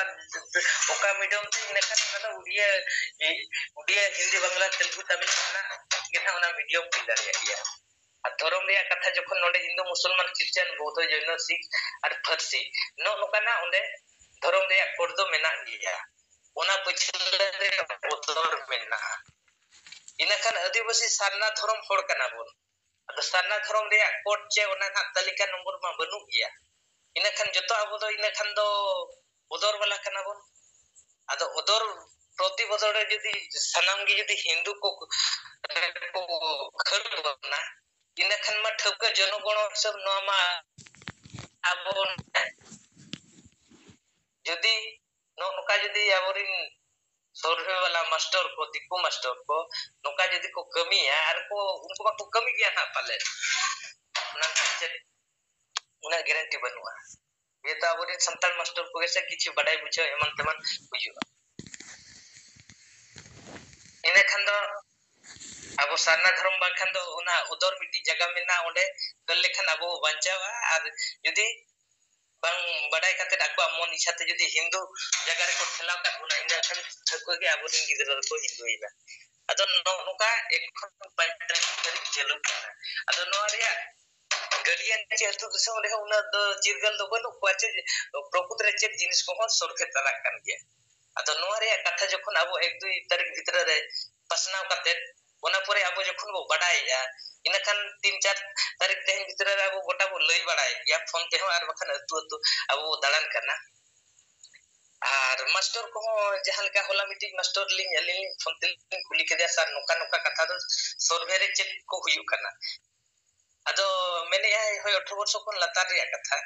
ᱚᱠᱟ medium ᱛᱮ, ᱤᱱᱟᱹ ᱠᱷᱟᱱ ᱚᱱᱟ ᱫᱚ ᱩᱲᱤᱭᱟ, ᱩᱲᱤᱭᱟ, ᱦᱤᱱᱫᱤ, ᱵᱟᱝᱞᱟ, ᱛᱮᱞᱮᱜᱩ, ᱛᱟᱢᱤᱞ ᱨᱮᱱᱟᱜ ᱜᱮ ᱱᱟᱦᱟᱜ ᱚᱱᱟ medium ᱦᱩᱭ ᱫᱟᱲᱮᱭᱟᱜ ᱜᱮᱭᱟ᱾ ᱟᱨ ᱫᱷᱚᱨᱚᱢ ᱨᱮᱭᱟᱜ ᱠᱟᱛᱷᱟ ᱡᱚᱠᱷᱚᱱ ᱱᱚᱰᱮ ᱦᱤᱱᱫᱩ, ᱢᱩᱥᱚᱞᱢᱟᱱ, ᱠᱷᱨᱤᱥᱪᱟᱱ, ᱵᱳᱫᱷᱚ, ᱡᱚᱭᱱᱚ, ᱥᱤᱠᱷ ᱟᱨ ᱯᱷᱟᱨᱥᱤ, ᱱᱚᱜᱼᱚ ᱱᱚᱝᱠᱟᱱᱟᱜ ᱚᱸᱰᱮ ᱫᱷᱚᱨᱚᱢ ᱨᱮᱭᱟᱜ code ᱫᱚ ᱢᱮᱱᱟᱜ ᱜᱮᱭᱟ᱾ ᱚᱱᱟ ᱯᱟᱹᱪᱷᱞᱟᱹ ᱨᱮ ᱵᱚᱫᱚᱞ ᱢᱮᱱᱟᱜᱼᱟ᱾ ᱤᱱᱟᱹ ᱠᱷᱟᱱ ᱟᱹᱫᱤᱵᱟᱹᱥᱤ ᱥᱟᱨᱱᱟ ᱫᱷᱚᱨᱚᱢ ᱦᱚᱲ ᱠᱟᱱᱟ ᱵᱚᱱ᱾ ᱟᱫᱚ ᱥᱟᱨᱱᱟ ᱫᱷᱚᱨᱚᱢ ᱨᱮᱭᱟᱜ ᱠᱳᱰ ᱪᱮ ᱚᱱᱟ ᱨᱮᱱᱟᱜ ᱛᱟᱹᱞᱤᱠᱟ ᱱᱚᱢᱵᱚᱨ ᱢᱟ ᱵᱟᱹᱱᱩᱜ ᱜᱮᱭᱟ᱾ ᱤᱱᱟᱹ ᱠᱷᱟᱱ ᱡᱚᱛᱚ ᱟᱵᱚ ᱫᱚ ᱤᱱᱟᱹ ᱠᱷᱟᱱ ᱫᱚ ᱵᱚᱫᱚᱞ ᱵᱟᱞᱟ ᱠᱟᱱᱟ ᱵᱚᱱ᱾ ᱟᱫᱚ ᱚᱫᱚᱨ ᱯᱨᱚᱛᱤ ᱵᱚᱫᱚᱞ ᱨᱮ ᱡᱩᱫᱤ ᱥᱟᱱᱟᱢ ᱜᱮ ᱡᱩᱫᱤ ᱦᱤᱱᱫᱩ ᱠᱚ, ᱠᱚ ᱠᱷᱟᱹᱲ ᱵᱚᱱᱟ, ᱤᱱᱟᱹ ᱠᱷᱟᱱ ᱢᱟ ᱴᱷᱟᱹᱣᱠᱟᱹ ᱡᱚᱱᱚᱜᱚᱬᱚ ᱦᱤᱥᱟᱹᱵ ᱱᱚᱣᱟ ᱢᱟ ᱟᱵᱚ ᱡᱩᱫᱤ ᱱᱚᱜᱼᱚ ᱱᱚᱝᱠᱟ ᱡᱩᱫᱤ ᱟᱵᱚᱨᱤᱱ ᱥᱚᱨᱵᱷᱮ ᱵᱟᱞᱟ ᱢᱟᱥᱴᱚᱨ ᱠᱚ, ᱫᱤᱠᱩ ᱢᱟᱥᱴᱚᱨ ᱠᱚ, ᱱᱚᱝᱠᱟ ᱡᱩᱫᱤ ᱠᱚ ᱠᱟᱹᱢᱤᱭᱟ, ᱟᱨ ᱠᱚ, ᱩᱱᱠᱩ ᱢᱟᱠᱚ ᱠᱟᱹᱢᱤ ᱜᱮᱭᱟ ᱱᱟᱦᱟᱜ ᱯᱟᱞᱮ, ᱚᱱᱟ ᱨᱮᱱᱟᱜ ᱪᱮᱫ ᱩᱱᱟᱹᱜ ᱜᱮᱨᱮᱱᱴᱤ ᱵᱟᱹᱱᱩᱜᱼᱟ᱾ ᱡᱮᱦᱮᱛᱩ ᱟᱵᱚᱨᱮᱱ ᱥᱟᱱᱛᱟᱲ ᱢᱟᱥᱴᱚᱨ ᱠᱚᱜᱮ ᱥᱮ ᱠᱤᱪᱷᱩ ᱵᱟᱰᱟᱭ ᱵᱩᱡᱷᱟᱹᱣ ᱮᱢᱟᱱ ᱛᱮᱢᱟᱱ ᱦᱩᱭᱩᱜᱼᱟ᱾ ᱤᱱᱟᱹ ᱠᱷᱟᱱ ᱫᱚ ᱟᱵᱚ ᱥᱟᱨᱱᱟ ᱫᱷᱚᱨᱚᱢ ᱵᱟᱝᱠᱷᱟᱱ ᱫᱚ ᱚᱱᱟ ᱚᱫᱚᱨ ᱢᱤᱫᱴᱤᱡ ᱡᱟᱭᱜᱟ ᱢᱮᱱᱟᱜᱼᱟ, ᱚᱸᱰᱮ ᱫᱟᱹᱲ ᱞᱮᱠᱷᱟᱱ ᱟᱵᱚ ᱵᱚ ᱵᱟᱧᱪᱟᱣᱟ᱾ ᱟᱨ ᱡᱩᱫᱤ ᱵᱟᱝ ᱵᱟᱰᱟᱭ ᱠᱟᱛᱮ ᱟᱠᱚᱣᱟᱜ ᱢᱚᱱ ᱤᱪᱪᱷᱟ ᱛᱮ ᱡᱩᱫᱤ ᱦᱤᱱᱫᱩ ᱡᱟᱭᱜᱟ ᱨᱮᱠᱚ ᱴᱷᱮᱞᱟᱣ ᱠᱟᱜ ᱵᱚᱱᱟ, ᱤᱱᱟᱹ ᱠᱷᱟᱱ ᱴᱷᱟᱹᱣᱠᱟᱹ ᱜᱮ ᱟᱵᱚᱨᱮᱱ ᱜᱤᱫᱽᱨᱟᱹ ᱫᱚᱠᱚ ᱦᱤᱱᱫᱩᱭᱮᱫᱟ᱾ ᱟᱫᱚ ᱱᱚᱜᱼᱚ ᱱᱚᱝᱠᱟ ᱮᱠᱷᱚᱱ ᱯᱟᱸᱪ ᱛᱟᱹᱨᱤᱠᱷ ᱫᱷᱟᱹᱨᱤᱡ ᱪᱟᱹᱞᱩᱜ ᱠᱟᱱᱟ᱾ ᱟᱫᱚ ᱱᱚᱣᱟ ᱨᱮᱭᱟᱜ ᱜᱟᱹᱰᱤᱭᱟᱱ ᱪᱮ ᱟᱹᱛᱩ ᱫᱤᱥᱚᱢ ᱨᱮᱦᱚᱸ ᱩᱱᱟᱹᱜ ᱫᱚ ᱪᱤᱨᱜᱟᱹᱞ ᱫᱚ ᱵᱟᱹᱱᱩᱜ ᱠᱚᱣᱟ ᱪᱮ ᱯᱨᱚᱠᱩᱛ ᱨᱮ ᱪᱮᱫ ᱡᱤᱱᱤᱥ ᱠᱚᱦᱚᱸ ᱥᱚᱨᱵᱷᱮ ᱪᱟᱞᱟᱜ ᱠᱟᱱ ᱜᱮᱭᱟ᱾ ᱟᱫᱚ ᱱᱚᱣᱟ ᱨᱮᱭᱟᱜ ᱠᱟᱛᱷᱟ ᱡᱚᱠᱷᱚᱱ ᱟᱵᱚ ᱮᱠ ᱫᱩᱭ ᱛᱟᱹᱨᱤᱠᱷ ᱵᱷᱤᱛᱨᱤ ᱨᱮ ᱯᱟᱥᱱᱟᱣ ᱠᱟᱛᱮ ᱚᱱᱟ ᱯᱚᱨᱮ ᱟᱵᱚ ᱡᱚᱠᱷᱚᱱ ᱵᱚ ᱵᱟᱰᱟᱭᱮᱜᱼᱟ, ᱤᱱᱟᱹ ᱠᱷᱟᱱ ᱛᱤᱱ ᱪᱟᱨ ᱛᱟᱹᱨᱤᱠᱷ ᱛᱮᱦᱮᱧ ᱵᱷᱤᱛᱨᱤ ᱨᱮ ᱟᱵᱚ ᱜᱚᱴᱟ ᱵᱚ ᱞᱟᱹᱭ ᱵᱟᱲᱟᱭᱮᱫ ᱜᱮᱭᱟ ᱯᱷᱳᱱ ᱛᱮᱦᱚᱸ, ᱟᱨ ᱵᱟᱠᱷᱟᱱ ᱟᱹᱛᱩ ᱟᱹᱛᱩ ᱟᱵᱚ ᱵᱚ ᱫᱟᱬᱟᱱ ᱠᱟᱱᱟ᱾ ᱟᱨ ᱢᱟᱥᱴᱚᱨ ᱠᱚᱦᱚᱸ ᱡᱟᱦᱟᱸ ᱞᱮᱠᱟ ᱦᱚᱞᱟ ᱢᱤᱫᱴᱤᱡ ᱢᱟᱥᱴᱚᱨ ᱞᱤᱧ, ᱟᱹᱞᱤᱧ ᱞᱤᱧ ᱯᱷᱳᱱ ᱛᱮᱞᱤᱧ ᱠᱩᱞᱤ ᱠᱮᱫᱮᱭᱟ, "ᱥᱟᱨ, ᱱᱚᱝᱠᱟ ᱱᱚᱝᱠᱟ ᱠᱟᱛᱷᱟ ᱫᱚ ᱥᱚᱨᱵᱷᱮ ᱨᱮ ᱪᱮᱫ ᱠᱚ ᱦᱩᱭᱩᱜ ᱠᱟᱱᱟ?" ᱟᱫᱚ ᱢᱮᱱᱮᱫᱼᱟᱭ, "ᱦᱳᱭ, ᱟᱴᱷᱨᱚ ᱵᱚᱨᱥᱚ ᱠᱷᱚᱱ ᱞᱟᱛᱟᱨ ᱨᱮᱭᱟᱜ ᱠᱟᱛᱷᱟ,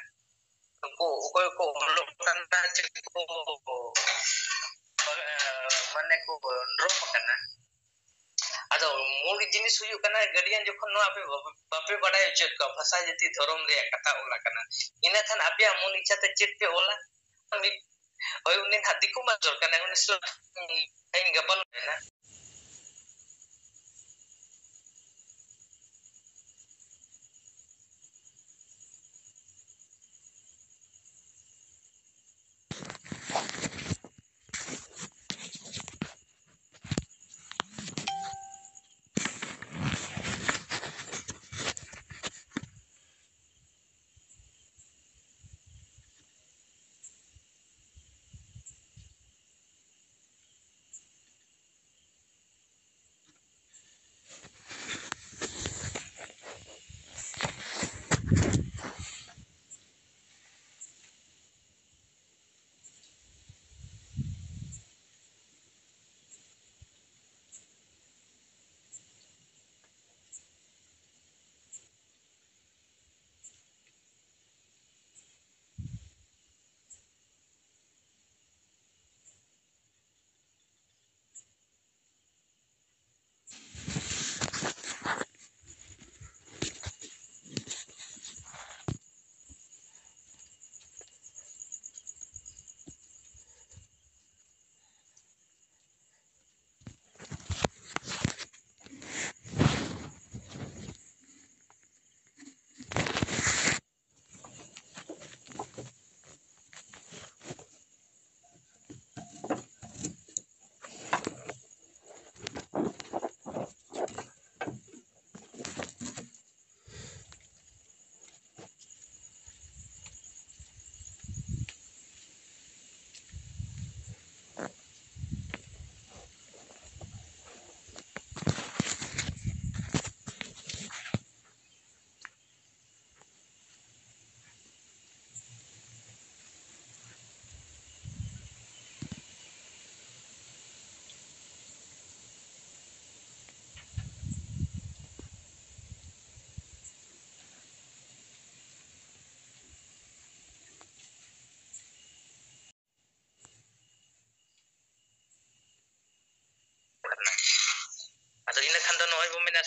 ᱩᱱᱠᱩ ᱚᱠᱚᱭ ᱠᱚ ᱚᱞᱚᱜ ᱠᱟᱱᱟ, ᱪᱮᱫ ᱠᱚ, ᱢᱟᱱᱮ ᱠᱚ ᱰᱨᱚᱯ ᱟᱠᱟᱱᱟ᱾" ᱟᱫᱚ ᱢᱩᱞ ᱡᱤᱱᱤᱥ ᱦᱩᱭᱩᱜ ᱠᱟᱱᱟ, ᱜᱟᱨᱰᱤᱭᱟᱱ ᱡᱚᱠᱷᱚᱱ ᱱᱚᱣᱟ ᱟᱯᱮ ᱵᱟᱯᱮ, ᱵᱟᱯᱮ ᱵᱟᱰᱟᱭ ᱦᱚᱪᱚᱭᱮᱫ ᱠᱚᱣᱟ ᱵᱷᱟᱥᱟ, ᱡᱟᱹᱛᱤ, ᱫᱷᱚᱨᱚᱢ ᱨᱮᱭᱟᱜ ᱠᱟᱛᱷᱟ ᱚᱞ ᱟᱠᱟᱱᱟ, ᱤᱱᱟᱹ ᱠᱷᱟᱱ ᱟᱯᱮᱭᱟᱜ ᱢᱚᱱ ᱤᱪᱪᱷᱟ ᱛᱮ ᱪᱮᱫ ᱯᱮ ᱚᱞᱟ? ᱢᱤᱫ, ᱦᱳᱭ, ᱩᱱᱤ ᱱᱟᱦᱟᱜ ᱫᱤᱠᱩ ᱢᱟᱥᱴᱚᱨ ᱠᱟᱱᱟᱭ, ᱩᱱᱤ ᱥᱟᱞᱟᱜ ᱤᱧ ᱜᱟᱯᱟᱞ ᱞᱮᱱᱟ᱾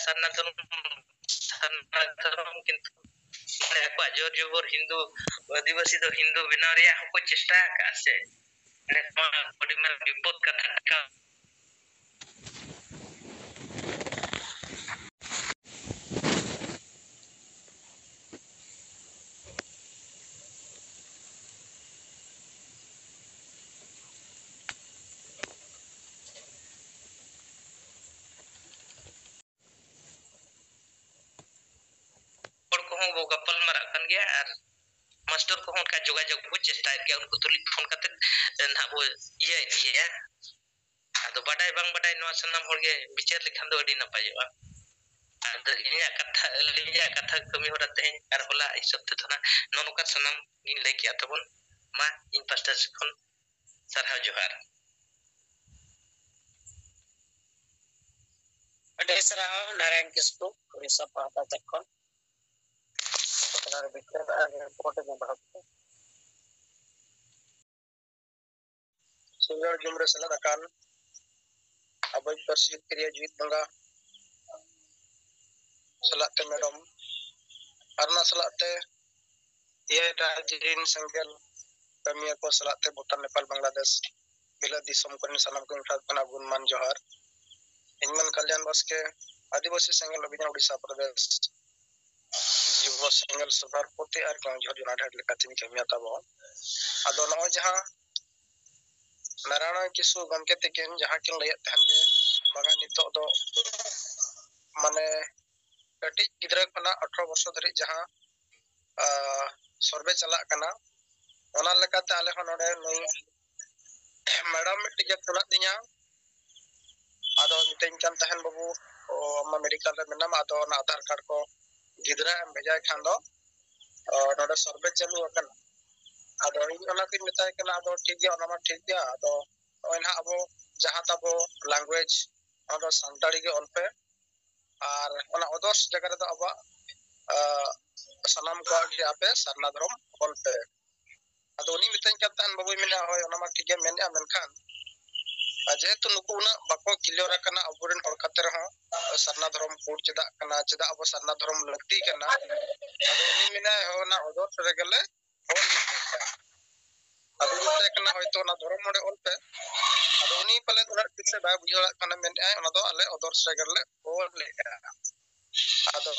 ᱥᱟᱨᱱᱟ ᱫᱷᱚᱨᱚᱢ, ᱥᱟᱨᱱᱟ ᱫᱷᱚᱨᱚᱢ ᱠᱤᱱᱛᱩ ᱢᱟᱱᱮ ᱟᱠᱚᱣᱟᱜ ᱡᱳᱨ ᱡᱚᱵᱚᱨ ᱦᱤᱱᱫᱩ, ᱟᱹᱫᱤᱵᱟᱹᱥᱤ ᱫᱚ ᱦᱤᱱᱫᱩ ᱵᱮᱱᱟᱣ ᱨᱮᱭᱟᱜ ᱦᱚᱸᱠᱚ ᱪᱮᱥᱴᱟ ᱟᱠᱟᱫᱼᱟ ᱥᱮ᱾ ᱢᱟᱱᱮ ᱱᱚᱣᱟ ᱟᱹᱰᱤ ᱢᱟᱨᱟᱝ ᱵᱤᱯᱚᱫ ᱠᱟᱛᱷᱟ ᱠᱟᱱᱟ᱾ ᱦᱚᱲ ᱠᱚᱦᱚᱸ ᱵᱚ ᱜᱟᱯᱟᱞ ᱢᱟᱨᱟᱜ ᱠᱟᱱ ᱜᱮᱭᱟ ᱟᱨ ᱢᱟᱥᱴᱟᱨ ᱠᱚᱦᱚᱸ ᱚᱱᱠᱟ ᱡᱳᱜᱟᱡᱳᱜᱽ ᱵᱚ ᱪᱮᱥᱴᱟᱭᱮᱫ ᱜᱮᱭᱟ, ᱩᱱᱠᱩ ᱛᱩᱞᱩᱡ ᱯᱷᱳᱱ ᱠᱟᱛᱮ ᱱᱟᱦᱟᱜ ᱵᱚ ᱤᱭᱟᱹᱭᱮᱫ ᱜᱮᱭᱟ᱾ ᱟᱫᱚ ᱵᱟᱰᱟᱭ ᱵᱟᱝ ᱵᱟᱰᱟᱭ ᱱᱚᱣᱟ ᱥᱟᱱᱟᱢ ᱦᱚᱲ ᱜᱮ ᱵᱤᱪᱟᱹᱨ ᱞᱮᱠᱷᱟᱱ ᱫᱚ ᱟᱹᱰᱤ ᱱᱟᱯᱟᱭᱚᱜᱼᱟ᱾ ᱟᱫᱚ ᱤᱧᱟᱹᱜ ᱠᱟᱛᱷᱟ, ᱟᱹᱞᱤᱧᱟᱜ ᱠᱟᱛᱷᱟ ᱠᱟᱹᱢᱤ ᱦᱚᱨᱟ ᱛᱮᱦᱮᱧ ᱟᱨ ᱦᱚᱞᱟ ᱦᱤᱥᱟᱹᱵ ᱛᱮᱫᱚ ᱱᱟᱜ ᱱᱚᱜᱼᱚ ᱱᱚᱝᱠᱟ ᱥᱟᱱᱟᱢ ᱜᱤᱧ ᱞᱟᱹᱭ ᱠᱮᱜᱼᱟ ᱛᱟᱵᱚᱱ᱾ ᱢᱟ ᱤᱧ ᱯᱟᱥᱴᱟ ᱥᱮᱫ ᱠᱷᱚᱱ ᱥᱟᱨᱦᱟᱣ ᱡᱚᱦᱟᱨ᱾ ᱟᱹᱰᱤ ᱥᱟᱨᱦᱟᱣ ᱱᱟᱨᱟᱭᱚᱱ ᱠᱤᱥᱠᱩ, ᱩᱲᱤᱥᱥᱟ ᱯᱟᱦᱴᱟ ᱥᱮᱫ ᱠᱷᱚᱱ᱾ ᱟᱨ ᱵᱤᱪᱟᱹᱨ ᱟᱨ ᱨᱤᱯᱳᱨᱴ ᱮᱢ ᱮᱢᱟ᱾ ᱥᱤᱸᱜᱟᱹᱲ ᱡᱩᱢ ᱨᱮ ᱥᱮᱞᱮᱫ ᱟᱠᱟᱱ ᱟᱵᱚᱭᱤᱡ ᱯᱟᱹᱨᱥᱤ ᱡᱤᱛᱠᱟᱹᱨᱤᱭᱟᱹ ᱡᱤᱣᱤᱫ ᱵᱚᱸᱜᱟ ᱥᱟᱞᱟᱜ ᱛᱮ ᱢᱮᱰᱚᱢ ᱟᱨ ᱚᱱᱟ ᱥᱟᱞᱟᱜ ᱛᱮ ᱮᱭᱟᱭ ᱴᱟᱜ ᱡᱤᱞᱤᱧ ᱥᱮᱸᱜᱮᱞ ᱠᱟᱹᱢᱤᱭᱟᱹ ᱠᱚ ᱥᱟᱞᱟᱜ ᱛᱮ ᱵᱷᱩᱴᱟᱱ, ᱱᱮᱯᱟᱞ, ᱵᱟᱝᱞᱟᱫᱮᱥ, ᱵᱤᱞᱟᱹᱛ ᱫᱤᱥᱚᱢ ᱠᱚᱨᱮᱱ ᱥᱟᱱᱟᱢ ᱠᱚ ᱴᱷᱟᱶ ᱠᱷᱚᱱᱟᱜ ᱜᱩᱱᱢᱟᱱ ᱡᱚᱦᱟᱨ᱾ ᱤᱧ ᱢᱮᱱ ᱠᱟᱞᱭᱟᱱ ᱵᱟᱥᱠᱮ, ᱟᱹᱫᱤᱵᱟᱹᱥᱤ ᱥᱮᱸᱜᱮᱞ ᱚᱵᱷᱤᱡᱟᱱ ᱳᱰᱤᱥᱟ ᱯᱨᱚᱫᱮᱥ ᱡᱩᱵᱚ ᱥᱮᱸᱜᱮᱞ ᱥᱚᱵᱷᱟᱯᱚᱛᱤ ᱟᱨ ᱠᱮᱣᱚᱱᱡᱷᱚᱨ ᱡᱩᱱᱟᱭᱴᱮᱰ ᱞᱮᱠᱟᱛᱤᱧ ᱠᱟᱹᱢᱤᱭᱟ ᱛᱟᱵᱚ᱾ ᱟᱫᱚ ᱱᱚᱜᱼᱚᱭ ᱡᱟᱦᱟᱸ ᱱᱟᱨᱟᱭᱚᱬ ᱠᱤᱥᱠᱩ ᱜᱚᱢᱠᱮ ᱛᱟᱹᱠᱤᱱ ᱡᱟᱦᱟᱸ ᱠᱤᱱ ᱞᱟᱹᱭᱮᱫ ᱛᱟᱦᱮᱱ ᱡᱮ ᱵᱟᱝᱟ ᱱᱤᱛᱚᱜ ᱫᱚ ᱢᱟᱱᱮ ᱠᱟᱹᱴᱤᱡ ᱜᱤᱫᱽᱨᱟᱹ ᱠᱷᱚᱱᱟᱜ ᱟᱴᱷᱨᱚ ᱵᱚᱨᱥᱚ ᱫᱷᱟᱹᱨᱤᱡ ᱡᱟᱦᱟᱸ, ᱟᱸ, ᱥᱚᱨᱵᱷᱮ ᱪᱟᱞᱟᱜ ᱠᱟᱱᱟ, ᱚᱱᱟ ᱞᱮᱠᱟᱛᱮ ᱟᱞᱮ ᱦᱚᱸ ᱱᱚᱰᱮ ᱱᱩᱭ ᱢᱮᱰᱟᱢ ᱢᱤᱫᱴᱤᱡ ᱮ ᱯᱷᱳᱱᱟᱫ ᱫᱤᱧᱟ᱾ ᱟᱫᱚ ᱢᱤᱛᱟᱹᱧ ᱠᱟᱱ ᱛᱟᱦᱮᱱ, "ᱵᱟᱹᱵᱩ, ᱚ, ᱟᱢ ᱢᱟ ᱢᱮᱰᱤᱠᱮᱞ ᱨᱮ ᱢᱮᱱᱟᱢᱟ, ᱟᱫᱚ ᱚᱱᱟ ᱟᱫᱷᱟᱨ ᱠᱟᱨᱰ ᱠᱚ ᱜᱤᱫᱽᱨᱟᱹ ᱮᱢ ᱵᱷᱮᱡᱟᱭ ᱠᱷᱟᱱ ᱫᱚ, ᱚ, ᱱᱚᱰᱮ ᱥᱚᱨᱵᱷᱮ ᱪᱟᱹᱞᱩ ᱟᱠᱟᱱᱟ᱾" ᱟᱫᱚ ᱤᱧ ᱚᱱᱟ ᱠᱚᱧ ᱢᱮᱛᱟᱭ ᱠᱟᱱᱟ, "ᱟᱫᱚ ᱴᱷᱤᱠ ᱜᱮᱭᱟ, ᱚᱱᱟ ᱢᱟ ᱴᱷᱤᱠ ᱜᱮᱭᱟ, ᱟᱫᱚ ᱱᱚᱜᱼᱚᱭ ᱱᱟᱦᱟᱜ ᱟᱵᱚ ᱡᱟᱦᱟᱸ ᱛᱟᱵᱚ language, ᱚᱱᱟ ᱫᱚ ᱥᱟᱱᱛᱟᱲᱤ ᱜᱮ ᱚᱞ ᱯᱮ, ᱟᱨ ᱚᱱᱟ others ᱡᱟᱭᱜᱟ ᱨᱮᱫᱚ ᱟᱵᱚᱣᱟᱜ, ᱟ, ᱥᱟᱱᱟᱢ ᱠᱚᱣᱟᱜ ᱜᱮ ᱟᱯᱮ ᱥᱟᱨᱱᱟ ᱫᱷᱚᱨᱚᱢ ᱚᱞ ᱯᱮ᱾" ᱟᱫᱚ ᱩᱱᱤ ᱢᱮᱛᱟᱹᱧ ᱠᱟᱱ ᱛᱟᱦᱮᱱ, ᱵᱟᱹᱵᱩᱭ ᱢᱮᱱᱟ, "ᱦᱳᱭ, ᱚᱱᱟ ᱢᱟ ᱴᱷᱤᱠ ᱜᱮᱢ ᱢᱮᱱᱮᱫᱼᱟ, ᱢᱮᱱᱠᱷᱟᱱ ᱟᱨ ᱡᱮᱦᱮᱛᱩ ᱱᱩᱠᱩ ᱩᱱᱟᱹᱜ ᱵᱟᱠᱚ ᱠᱞᱤᱭᱟᱨ ᱟᱠᱟᱱᱟ ᱟᱵᱚᱨᱮᱱ ᱦᱚᱲ ᱠᱟᱛᱮ ᱨᱮᱦᱚᱸ, ᱥᱟᱨᱱᱟ ᱫᱷᱚᱨᱚᱢ ᱠᱳᱰ ᱪᱮᱫᱟᱜ ᱠᱟᱱᱟ, ᱪᱮᱫᱟᱜ ᱟᱵᱚ ᱥᱟᱨᱱᱟ ᱫᱷᱚᱨᱚᱢ ᱞᱟᱹᱠᱛᱤ ᱠᱟᱱᱟ, ᱟᱫᱚ ᱩᱱᱤ ᱢᱮᱱᱟᱭ, "ᱦᱳᱭ, ᱚᱱᱟ ᱚᱫᱚᱨᱥ ᱨᱮᱜᱮ ᱞᱮ ᱚᱞ ᱞᱮᱫᱟ᱾" ᱟᱫᱚ ᱢᱮᱛᱟᱭ ᱠᱟᱱᱟ, "ᱦᱚᱭᱛᱳ ᱚᱱᱟ ᱫᱷᱚᱨᱚᱢ ᱚᱸᱰᱮ ᱚᱞ ᱯᱮ᱾" ᱟᱫᱚ ᱩᱱᱤ ᱯᱟᱞᱮ ᱩᱱᱟᱹᱜ ᱴᱷᱤᱠ ᱥᱮ ᱵᱟᱭ ᱵᱩᱡᱷᱟᱹᱣ ᱫᱟᱲᱮᱭᱟᱜ ᱠᱟᱱᱟ, ᱢᱮᱱᱮᱫᱼᱟᱭ, "ᱚᱱᱟ ᱫᱚ ᱟᱞᱮ ᱚᱫᱚᱨᱥ ᱨᱮᱜᱮ ᱞᱮ ᱚᱞ ᱞᱮᱫᱟ᱾" ᱟᱫᱚ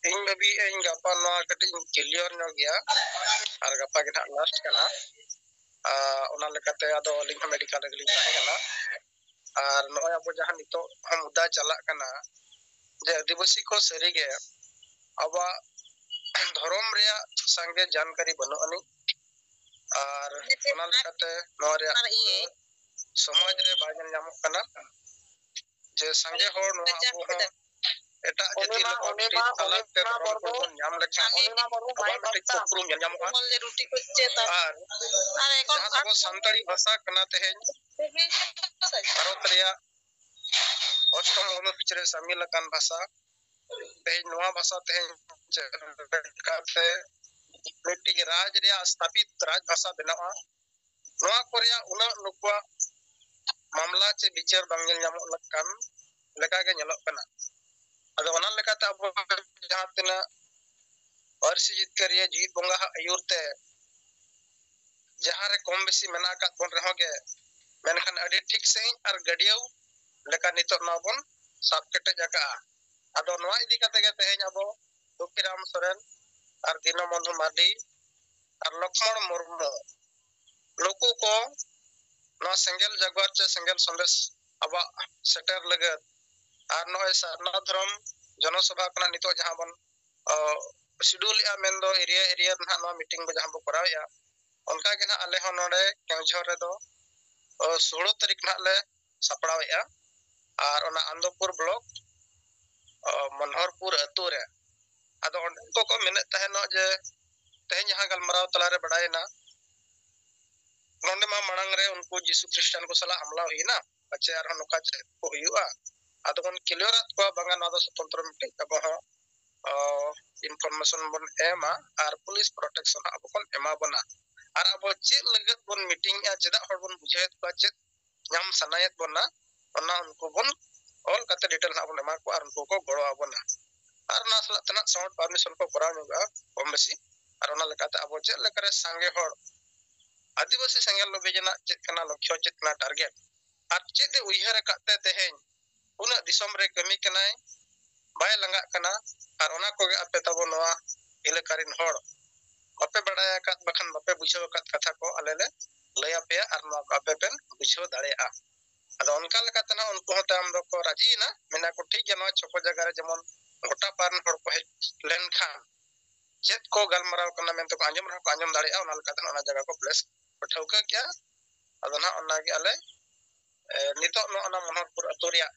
ᱤᱧ ᱵᱷᱟᱹᱵᱤᱭᱮᱫ ᱟᱹᱧ ᱜᱟᱯᱟ ᱱᱚᱣᱟ ᱠᱟᱹᱴᱤᱡ ᱤᱧ ᱠᱞᱤᱭᱟᱨ ᱧᱚᱜ ᱜᱮᱭᱟ, ᱟᱨ ᱜᱟᱯᱟ ᱜᱮ ᱱᱟᱦᱟᱜ ᱞᱟᱥᱴ ᱠᱟᱱᱟ᱾ ᱟᱨ ᱚᱱᱟ ᱞᱮᱠᱟᱛᱮ ᱟᱫᱚ ᱟᱹᱞᱤᱧ ᱦᱚᱸ ᱢᱮᱰᱤᱠᱟᱞ ᱨᱮᱜᱮᱞᱤᱧ ᱛᱟᱦᱮᱸ ᱠᱟᱱᱟ᱾ ᱟᱨ ᱱᱚᱜᱼᱚᱭ ᱟᱵᱚ ᱡᱟᱦᱟᱸ ᱱᱤᱛᱚᱜ ᱦᱚᱸ ᱢᱩᱫᱽᱫᱟ ᱪᱟᱞᱟᱜ ᱠᱟᱱᱟ, ᱡᱮ ᱟᱹᱫᱤᱵᱟᱹᱥᱤ ᱠᱚ ᱥᱟᱹᱨᱤᱜᱮ ᱟᱵᱚᱣᱟᱜ ᱫᱷᱚᱨᱚᱢ ᱨᱮᱭᱟᱜ ᱥᱟᱸᱜᱮ ᱡᱟᱱᱠᱟᱨᱤ ᱵᱟᱹᱱᱩᱜ ᱟᱹᱱᱤᱡ, ᱟᱨ ᱚᱱᱟ ᱞᱮᱠᱟᱛᱮ ᱱᱚᱣᱟ ᱨᱮᱭᱟᱜ ᱟᱨ ᱤᱭᱟᱹ ᱥᱚᱢᱟᱡᱽ ᱨᱮ ᱵᱟᱭ ᱧᱮᱞ ᱧᱟᱢᱚᱜ ᱠᱟᱱᱟ᱾ ᱡᱮ ᱥᱟᱸᱜᱮ ᱦᱚᱲ ᱱᱚᱣᱟ ᱟᱵᱚ ᱦᱚᱸ ᱮᱴᱟᱜ ᱡᱟᱹᱛᱤ ᱞᱮᱠᱟ ᱢᱤᱫᱴᱤᱡ ᱟᱞᱟᱜᱽ ᱛᱮ ᱫᱷᱚᱨᱚᱢ ᱠᱚᱵᱚᱱ ᱧᱟᱢ ᱞᱮᱠᱷᱟᱱ ᱟᱵᱚᱣᱟᱜ ᱢᱤᱫᱴᱤᱡ ᱩᱯᱨᱩᱢ ᱧᱮᱞ ᱧᱟᱢᱚᱜᱼᱟ᱾ ᱟᱨ ᱡᱟᱦᱟᱸ ᱛᱟᱵᱚ ᱥᱟᱱᱛᱟᱲᱤ ᱵᱷᱟᱥᱟ ᱠᱟᱱᱟ ᱛᱮᱦᱮᱧ ᱵᱷᱟᱨᱚᱛ ᱨᱮᱭᱟᱜ ᱚᱥᱴᱚᱢ ᱚᱱᱩᱥᱩᱪᱤ ᱨᱮ ᱥᱟᱢᱤᱞ ᱟᱠᱟᱱ ᱵᱷᱟᱥᱟ, ᱛᱮᱦᱮᱧ ᱱᱚᱣᱟ ᱵᱷᱟᱥᱟ ᱛᱮᱦᱮᱧ ᱪᱮᱫ ᱞᱮᱠᱟᱛᱮ ᱢᱤᱫᱴᱤᱡ ᱨᱟᱡᱽ ᱨᱮᱭᱟᱜ ᱥᱛᱷᱟᱯᱤᱛ ᱨᱟᱡᱽ ᱵᱷᱟᱥᱟ ᱵᱮᱱᱟᱜᱼᱟ, ᱱᱚᱣᱟ ᱠᱚ ᱨᱮᱭᱟᱜ ᱩᱱᱟᱹᱜ ᱱᱩᱠᱩᱣᱟᱜ ᱢᱟᱢᱞᱟ ᱪᱮ ᱵᱤᱪᱟᱹᱨ ᱵᱟᱝ ᱧᱮᱞ ᱧᱟᱢᱚᱜ ᱞᱮᱠᱟᱱ ᱞᱮᱠᱟ ᱜᱮ ᱧᱮᱞᱚᱜ ᱠᱟᱱᱟ᱾ ᱟᱫᱚ ᱚᱱᱟ ᱞᱮᱠᱟᱛᱮ ᱟᱵᱚ ᱡᱟᱦᱟᱸ ᱛᱤᱱᱟᱹᱜ ᱯᱟᱹᱨᱥᱤ ᱡᱤᱛᱠᱟᱹᱨᱤᱭᱟᱹ ᱡᱤᱣᱤᱫ ᱵᱚᱸᱜᱟ ᱦᱟᱜ ᱟᱹᱭᱩᱨ ᱛᱮ ᱡᱟᱦᱟᱸ ᱨᱮ ᱠᱚᱢ ᱵᱮᱥᱤ ᱢᱮᱱᱟᱜ ᱟᱠᱟᱫ ᱵᱚᱱ ᱨᱮᱦᱚᱸ ᱜᱮ, ᱢᱮᱱᱠᱷᱟᱱ ᱟᱹᱰᱤ ᱴᱷᱤᱠ ᱥᱟᱺᱦᱤᱡ ᱟᱨ ᱜᱟᱹᱰᱭᱟᱹᱣ ᱞᱮᱠᱟ ᱱᱤᱛᱚᱜ ᱱᱚᱣᱟ ᱵᱚᱱ ᱥᱟᱵ ᱠᱮᱴᱮᱡ ᱟᱠᱟᱫᱼᱟ᱾ ᱟᱫᱚ ᱱᱚᱣᱟ ᱤᱫᱤ ᱠᱟᱛᱮ ᱜᱮ ᱛᱮᱦᱮᱧ ᱟᱵᱚ ᱫᱩᱠᱷᱤᱨᱟᱢ ᱥᱚᱨᱮᱱ ᱟᱨ ᱫᱤᱱᱚᱵᱚᱱᱫᱷᱩ ᱢᱟᱨᱰᱤ ᱟᱨ ᱞᱚᱠᱷᱢᱚᱬ ᱢᱩᱨᱢᱩ, ᱱᱩᱠᱩ ᱠᱚ ᱱᱚᱣᱟ ᱥᱮᱸᱜᱮᱞ ᱡᱟᱜᱣᱟᱨ ᱪᱮ ᱥᱮᱸᱜᱮᱞ ᱥᱚᱸᱫᱮᱥ ᱟᱵᱚᱣᱟᱜ ᱥᱮᱴᱮᱨ ᱞᱟᱹᱜᱤᱫ ᱟᱨ ᱱᱚᱜᱼᱚᱭ ᱥᱟᱨᱱᱟ ᱫᱷᱚᱨᱚᱢ ᱡᱚᱱᱚᱥᱚᱵᱷᱟ ᱠᱷᱚᱱᱟᱜ ᱱᱤᱛᱚᱜ ᱡᱟᱦᱟᱸ ᱵᱚᱱ, ᱚ, ᱥᱤᱰᱩᱞᱮᱜᱼᱟ, ᱢᱮᱱᱫᱚ ᱮᱨᱤᱭᱟ ᱮᱨᱤᱭᱟ ᱨᱮ ᱱᱟᱦᱟᱜ ᱱᱚᱣᱟ ᱢᱤᱴᱤᱝ ᱵᱚ ᱡᱟᱦᱟᱸ ᱵᱚ ᱠᱚᱨᱟᱣᱮᱜᱼᱟ, ᱚᱱᱠᱟ ᱜᱮ ᱱᱟᱦᱟᱜ ᱟᱞᱮ ᱦᱚᱸ ᱱᱚᱰᱮ ᱠᱮᱣᱡᱷᱚᱨ ᱨᱮᱫᱚ, ᱚ, ᱥᱳᱞᱳ ᱛᱟᱹᱨᱤᱠᱷ ᱱᱟᱦᱟᱜ ᱞᱮ ᱥᱟᱯᱲᱟᱣᱮᱜᱼᱟ᱾ ᱟᱨ ᱚᱱᱟ ᱟᱱᱫᱚᱯᱩᱨ ᱵᱞᱚᱠ, ᱚ, ᱢᱚᱱᱦᱚᱨᱯᱩᱨ ᱟᱹᱛᱩ ᱨᱮ᱾ ᱟᱫᱚ ᱚᱸᱰᱮ ᱠᱚᱠᱚ ᱢᱮᱱᱮᱫ ᱛᱟᱦᱮᱱᱚᱜ ᱡᱮ ᱛᱮᱦᱮᱧ ᱡᱟᱦᱟᱸ ᱜᱟᱞᱢᱟᱨᱟᱣ ᱛᱟᱞᱟᱨᱮ ᱵᱟᱲᱟᱭᱮᱱᱟ, ᱱᱚᱰᱮ ᱢᱟ ᱢᱟᱲᱟᱝ ᱨᱮ ᱩᱱᱠᱩ ᱡᱤᱥᱩ ᱠᱷᱨᱤᱥᱴᱟᱱ ᱠᱚ ᱥᱟᱞᱟᱜ ᱦᱟᱢᱞᱟ ᱦᱩᱭᱮᱱᱟ, ᱯᱟᱪᱮ ᱟᱨᱦᱚᱸ ᱱᱚᱝᱠᱟ ᱪᱮᱫ ᱠᱚ ᱦᱩᱭᱩᱜᱼᱟ? ᱟᱫᱚ ᱵᱚᱱ ᱠᱞᱤᱭᱟᱨᱟᱫ ᱠᱚᱣᱟ, ᱵᱟᱝᱟ, ᱱᱚᱣᱟ ᱫᱚ ᱥᱚᱛᱚᱱᱛᱨᱚ ᱢᱤᱴᱤᱝ ᱟᱵᱚ ᱦᱚᱸ, ᱚ, ᱤᱱᱯᱷᱚᱨᱢᱮᱥᱚᱱ ᱵᱚᱱ ᱮᱢᱟ ᱟᱨ ᱯᱩᱞᱤᱥ ᱯᱨᱚᱴᱮᱠᱥᱚᱱ ᱦᱚᱸ ᱟᱵᱚ ᱵᱚᱱ ᱮᱢᱟ ᱵᱚᱱᱟ᱾ ᱟᱨ ᱟᱵᱚ ᱪᱮᱫ ᱞᱟᱹᱜᱤᱫ ᱵᱚᱱ ᱢᱤᱴᱤᱝᱮᱜᱼᱟ, ᱪᱮᱫᱟᱜ ᱦᱚᱲ ᱵᱚᱱ ᱵᱩᱡᱷᱟᱹᱣᱮᱫ ᱠᱚᱣᱟ, ᱪᱮᱫ ᱧᱟᱢ ᱥᱟᱱᱟᱭᱮᱫ ᱵᱚᱱᱟ, ᱚᱱᱟ ᱩᱱᱠᱩ ᱵᱚᱱ ᱚᱞ ᱠᱟᱛᱮ detail ᱦᱟᱸᱜ ᱵᱚᱱ ᱮᱢᱟ ᱠᱚᱣᱟ ᱟᱨ ᱩᱱᱠᱩ ᱠᱚ ᱜᱚᱲᱚ ᱟᱵᱚᱱᱟ᱾ ᱟᱨ ᱚᱱᱟ ᱥᱟᱞᱟᱜ ᱛᱮ ᱱᱟᱜ sound permission ᱠᱚ ᱠᱚᱨᱟᱣ ᱧᱚᱜᱚᱜᱼᱟ ᱠᱚᱢ ᱵᱮᱥᱤ᱾ ᱟᱨ ᱚᱱᱟ ᱞᱮᱠᱟᱛᱮ ᱟᱵᱚ ᱪᱮᱫ ᱞᱮᱠᱟᱨᱮ ᱥᱟᱸᱜᱮ ᱦᱚᱲ ᱟᱹᱫᱤᱵᱟᱹᱥᱤ ᱥᱮᱸᱜᱮᱞ lobby ᱨᱮᱱᱟᱜ ᱪᱮᱫ ᱠᱟᱱᱟ ᱞᱚᱠᱠᱷᱚ, ᱪᱮᱫ ᱠᱟᱱᱟ target, ᱟᱨ ᱪᱮᱫ ᱮ ᱩᱭᱦᱟᱹᱨ ᱟᱠᱟᱫ ᱛᱮ ᱛᱮᱦᱮᱧ ᱩᱱᱟᱹᱜ ᱫᱤᱥᱚᱢ ᱨᱮ ᱠᱟᱹᱢᱤ ᱠᱟᱱᱟᱭ, ᱵᱟᱭ ᱞᱟᱸᱜᱟᱜ ᱠᱟᱱᱟ᱾ ᱟᱨ ᱚᱱᱟ ᱠᱚᱜᱮ ᱟᱯᱮ ᱛᱟᱵᱚ ᱱᱚᱣᱟ ᱮᱞᱟᱠᱟ ᱨᱮᱱ ᱦᱚᱲ ᱵᱟᱯᱮ ᱵᱟᱲᱟᱭ ᱟᱠᱟᱫ ᱵᱟᱠᱷᱟᱱ ᱵᱟᱯᱮ ᱵᱩᱡᱷᱟᱹᱣ ᱟᱠᱟᱫ ᱠᱟᱛᱷᱟ ᱠᱚ ᱟᱞᱮ ᱞᱮ ᱞᱟᱹᱭ ᱟᱯᱮᱭᱟ ᱟᱨ ᱱᱚᱣᱟ ᱠᱚ ᱟᱯᱮ ᱯᱮ ᱵᱩᱡᱷᱟᱹᱣ ᱫᱟᱲᱮᱭᱟᱜᱼᱟ᱾ ᱟᱫᱚ ᱚᱱᱠᱟ ᱞᱮᱠᱟᱛᱮ ᱱᱟᱜ ᱩᱱᱠᱩ ᱦᱚᱸ ᱛᱟᱭᱚᱢ ᱫᱚᱠᱚ ᱨᱟᱹᱡᱤᱭᱮᱱᱟ, ᱢᱮᱱᱟ ᱠᱚ, "ᱴᱷᱤᱠ ᱜᱮᱭᱟ, ᱱᱚᱣᱟ ᱪᱷᱚᱠᱚ ᱡᱟᱭᱜᱟ ᱨᱮ ᱡᱮᱢᱚᱱ ᱜᱚᱴᱟ ᱯᱟᱦᱴᱟ ᱨᱮᱱ ᱦᱚᱲ ᱠᱚ ᱦᱮᱡ ᱞᱮᱱᱠᱷᱟᱱ ᱪᱮᱫ ᱠᱚ ᱜᱟᱞᱢᱟᱨᱟᱣ ᱠᱟᱱᱟ ᱢᱮᱱᱛᱮ ᱠᱚ ᱟᱸᱡᱚᱢ ᱨᱮᱦᱚᱸ ᱠᱚ ᱟᱸᱡᱚᱢ ᱫᱟᱲᱮᱭᱟᱜᱼᱟ, ᱚᱱᱟ ᱞᱮᱠᱟᱛᱮ ᱱᱟᱜ ᱚᱱᱟ ᱡᱟᱭᱜᱟ ᱠᱚ place ᱠᱚ ᱴᱷᱟᱹᱣᱠᱟᱹ ᱠᱮᱜᱼᱟ᱾ ᱟᱫᱚ ᱱᱟᱜ ᱚᱱᱟᱜᱮ ᱟᱞᱮ, ᱮ, ᱱᱤᱛᱚᱜ ᱱᱚᱜᱼᱚ ᱱᱟ ᱢᱚᱱᱳᱦᱚᱨᱯᱩᱨ ᱟᱹᱛᱩ ᱨᱮᱭᱟᱜ,